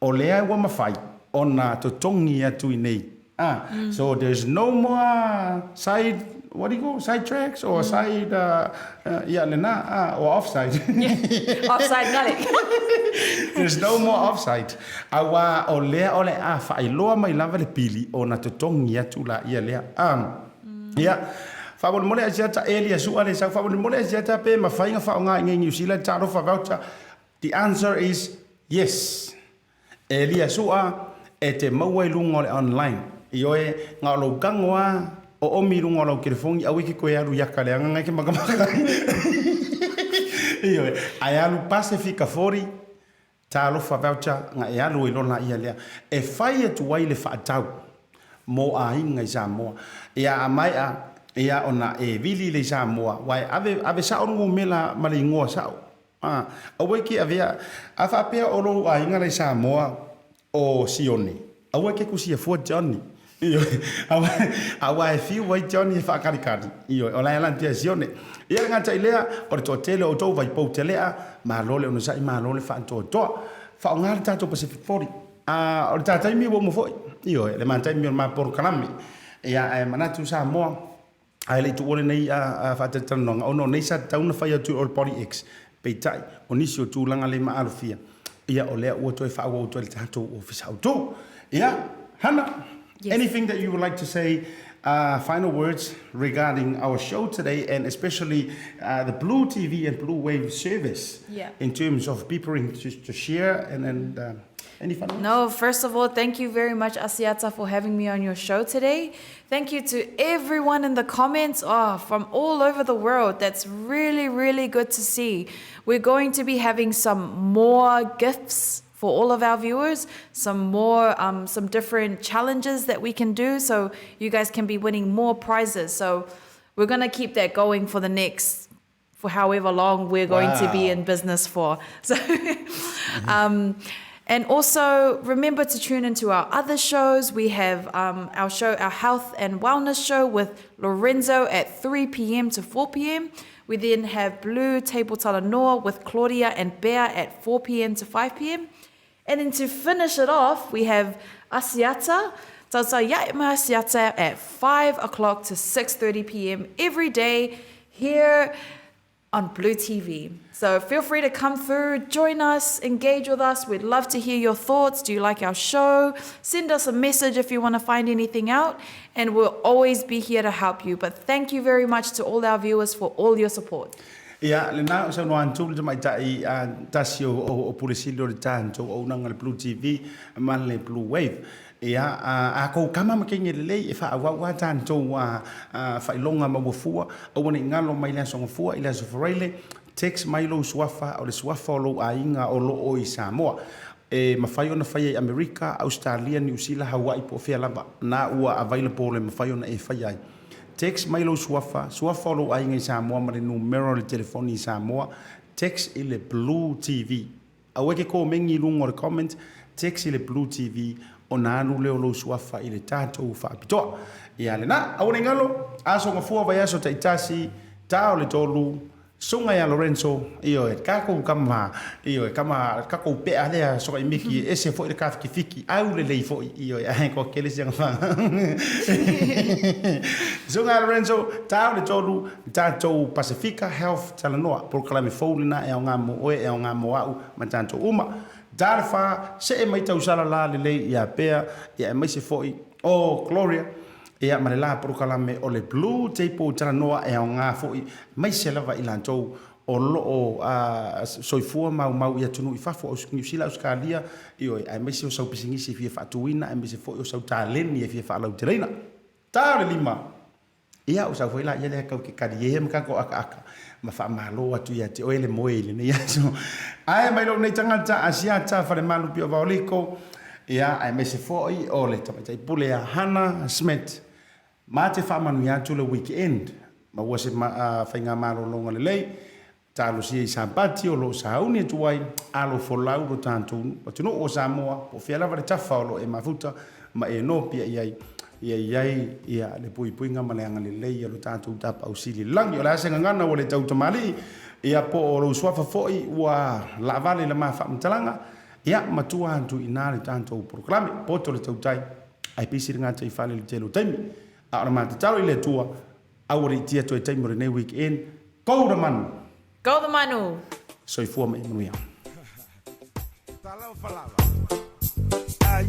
o lea ua mafai ona totogi atu i nei. Ah, so there's no more side, what do you call, side tracks or side, ia lena, ah, or offside. Offside ngale. There's no more offside. Aua o lea o le a faailoa mai lava le pili ona totogi atu laia lea. Ah, ia, faamolemole Asiata, Elia sua le sau, faamolemole Asiata pe mafai ona faaaoga i inei i Niu Sila le talofa voucher. The answer is yes. Elia sua, e te maua i luga o le online. Ioe, na o lou tago lava o omi i luga o lau telefoni, aua e te toe alu i aka leaga na e te makamaka ai. Ioe, ae alu Pasefika 40, Talofa voucher na e alu ai loa laia lea e fai atu ai le faatau mo aiga i Samoa. Ia a maea ia ona e vili le i Samoa wa e ave ave sao le numela ma le igoa sao. A, aua e ke avea, a faapea o lou aiga la i Samoa o Sione, aua e ke kusia fua Johnny. Ioe, aua e fiu ai Johnny e faakalikali. Ioe, o la e lantia e Sione. Ia le gata i lea, o le toatele o outou vaipou telea, malo le onosai, malo le faantoatoa. Faaaoga le tatou Pacific 40. A, o le ta taimi ua uma foi. Ioe, le ma taimi o le ma polokalame. Ia, ae manatu Samoa, ae le i tuua lenei faatalatalanoaga, ona o nei sa tatau ona fai atu i o le Body X, peitai, o nisi o tulaga le maalofia. Ia, o lea ua toe faaauau atu ai le tatou Ofisa Autu. Ia, Hana, Yes. anything that you would like to say, final words regarding our show today and especially the BluTV and BluWave service Yeah. in terms of people to share and then any final words? No, first of all, thank you very much, Asiata, for having me on your show today. Thank you to everyone in the comments from all over the world. That's really, really good to see. We're going to be having some more gifts for all of our viewers, some more, some different challenges that we can do so you guys can be winning more prizes. So we're going to keep that going for the next, for however long we're going to be Wow. in business for. So, and also remember to tune into our other shows. We have our show, our health and wellness show with Lorenzo at 3 p.m. to 4 p.m. We then have Blue Table Talanoa with Claudia and Bea at 4 p.m. to 5 p.m. And then to finish it off, we have Asiata, Tata Yaima Asiata at 5 o'clock to 6:30 p.m. every day here on BluTV. So feel free to come through, join us, engage with us. We'd love to hear your thoughts. Do you like our show? Send us a message if you want to find anything out, and we'll always be here to help you. But thank you very much to all our viewers for all your support. Ia, lena o saunoa atu le tamaitai tasi o Pule Sili o le tatou auaunaga le BluTV ma le BluWave. Ia, a kou kama ma kenge lelei e faaauau lava tatou faailoga maua fua, aua ne i galo mai le aso Gafua i le aso Faraile, text mai lou suafa o le suafa o lou aiga o lo o i Samoa. E mafai ona faia i Amerika, Ausetalia, Niu Sila, Hawaii po o fea lava, na ua available e mafai ona e faia ai. Text mai lou suafa, suafa o lou aiga i Samoa ma le numera o le telefoni i Samoa, text i le BluTV. Aua e ke komeni i luga o le comment, text i le BluTV ona alu lea o lou suafa i le tatou faapitoa. Ia lena, aua ne i galo, aso gafua vaiaso taitasi, ta o le tolu, Susuga ia Lorenzo, ioe, kakou kama, ioe, kama, kakou pea lea soka i miki, ese foi le kafikifiki, au lelei foi, ioe, ae koa kele sianga fa. Susuga ia Lorenzo, ta o le tolu, tatou Pasifika Health Talanoa, polokalame fou lena e aoga mo oe, e aoga mo au, ma tatou uma. Ta le fa, see mai tausala la lelei ia Pea, ia aemaise foi o Gloria, Ia, ma le la polokalame o le Blue Table Talanoa e aoga foi maise lava i latou o lo o soifua maumau i atunuu i fafo, Niu Sila, Ausetalia, ioe, aemaise o sau pisinisi e fia faatuina, aemaise foi o sau taleni e fia faalauteleina. Ta o le lima, ia, o sau foi la ia lea kau ke kaliē ma kakou akaaka ma faamalo atu ia te oe le moe i lenei aso. Ae mai lou nei tagata, Asiata, Falemalu Pio Vaoliko, Ia, aemaise foi o le tamaitai pule ia Hana Smith, ma te faamanuia atu le weekend. Maua se faigamalologa lelei, talosia i Sapati o lo o sauni atu ai, alo folau lo tatou atunuu o Samoa, po o fea lava le tafa o lo o e mafuta ma e nopia i ai, ia i ai ia le puipuiga ma le agalelei o lo tatou Tapaau Sili i le lagi. O le a se gagana ua le tau tamalii, ia po o lou suafa foi ua laavale i la ma faamatalaga, Ia, matua atu i ina le tatou polokalame, poto le tautai, ae pisi le gata i fale i le tele o taimi. A o le ma tatalo i le Atua, aua le itia toe taimi o lenei weekend, go the manu! Go the manu! Soifua ma ia manuia.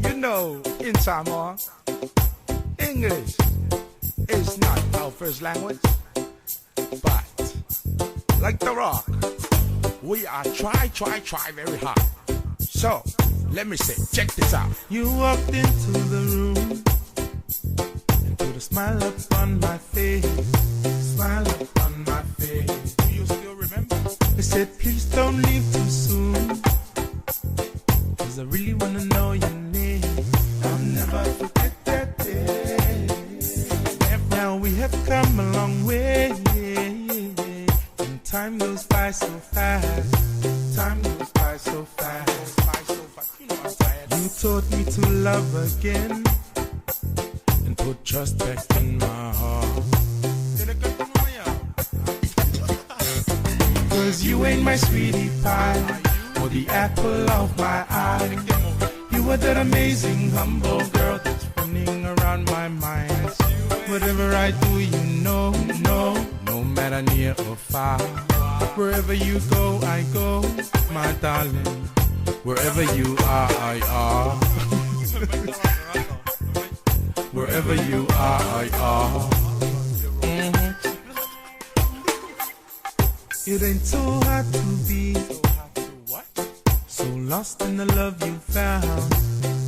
You know, in Samoa, English is not our first language, but like The Rock, we are try, try, try very hard. So, let me say, check this out. You walked into the room and put a smile upon my face, smile upon my face. Do you still remember? I said, please don't leave too soon, cause I really wanna know your name. I'll never forget that day. Now we have come a long way, and time goes by so fast. Time goes by so fast. By so fast. You know I'm tired. You taught me to love again and put trust back in my heart. Cause you ain't my sweetie pie or the apple of my eye. You were that amazing, humble girl that's running around my mind. Whatever I do, you know, no, no matter near or far. Wherever you go, I go, my darling. Wherever you are, I are. Wherever you are, I are. It ain't so hard to be so lost in the love you found.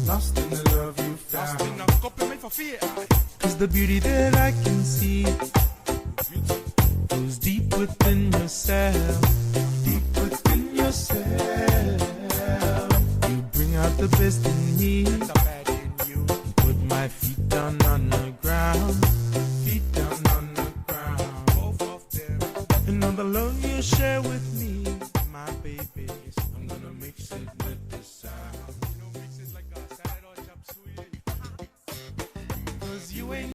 Lost in the love you found. Cause the beauty that I can see goes deep within yourself. Deep within yourself. You bring out the best in me. Put my feet down on the ground. Feet down on the ground. And all the love you share with me, my baby, I'm gonna mix it with the sound. Cause you ain't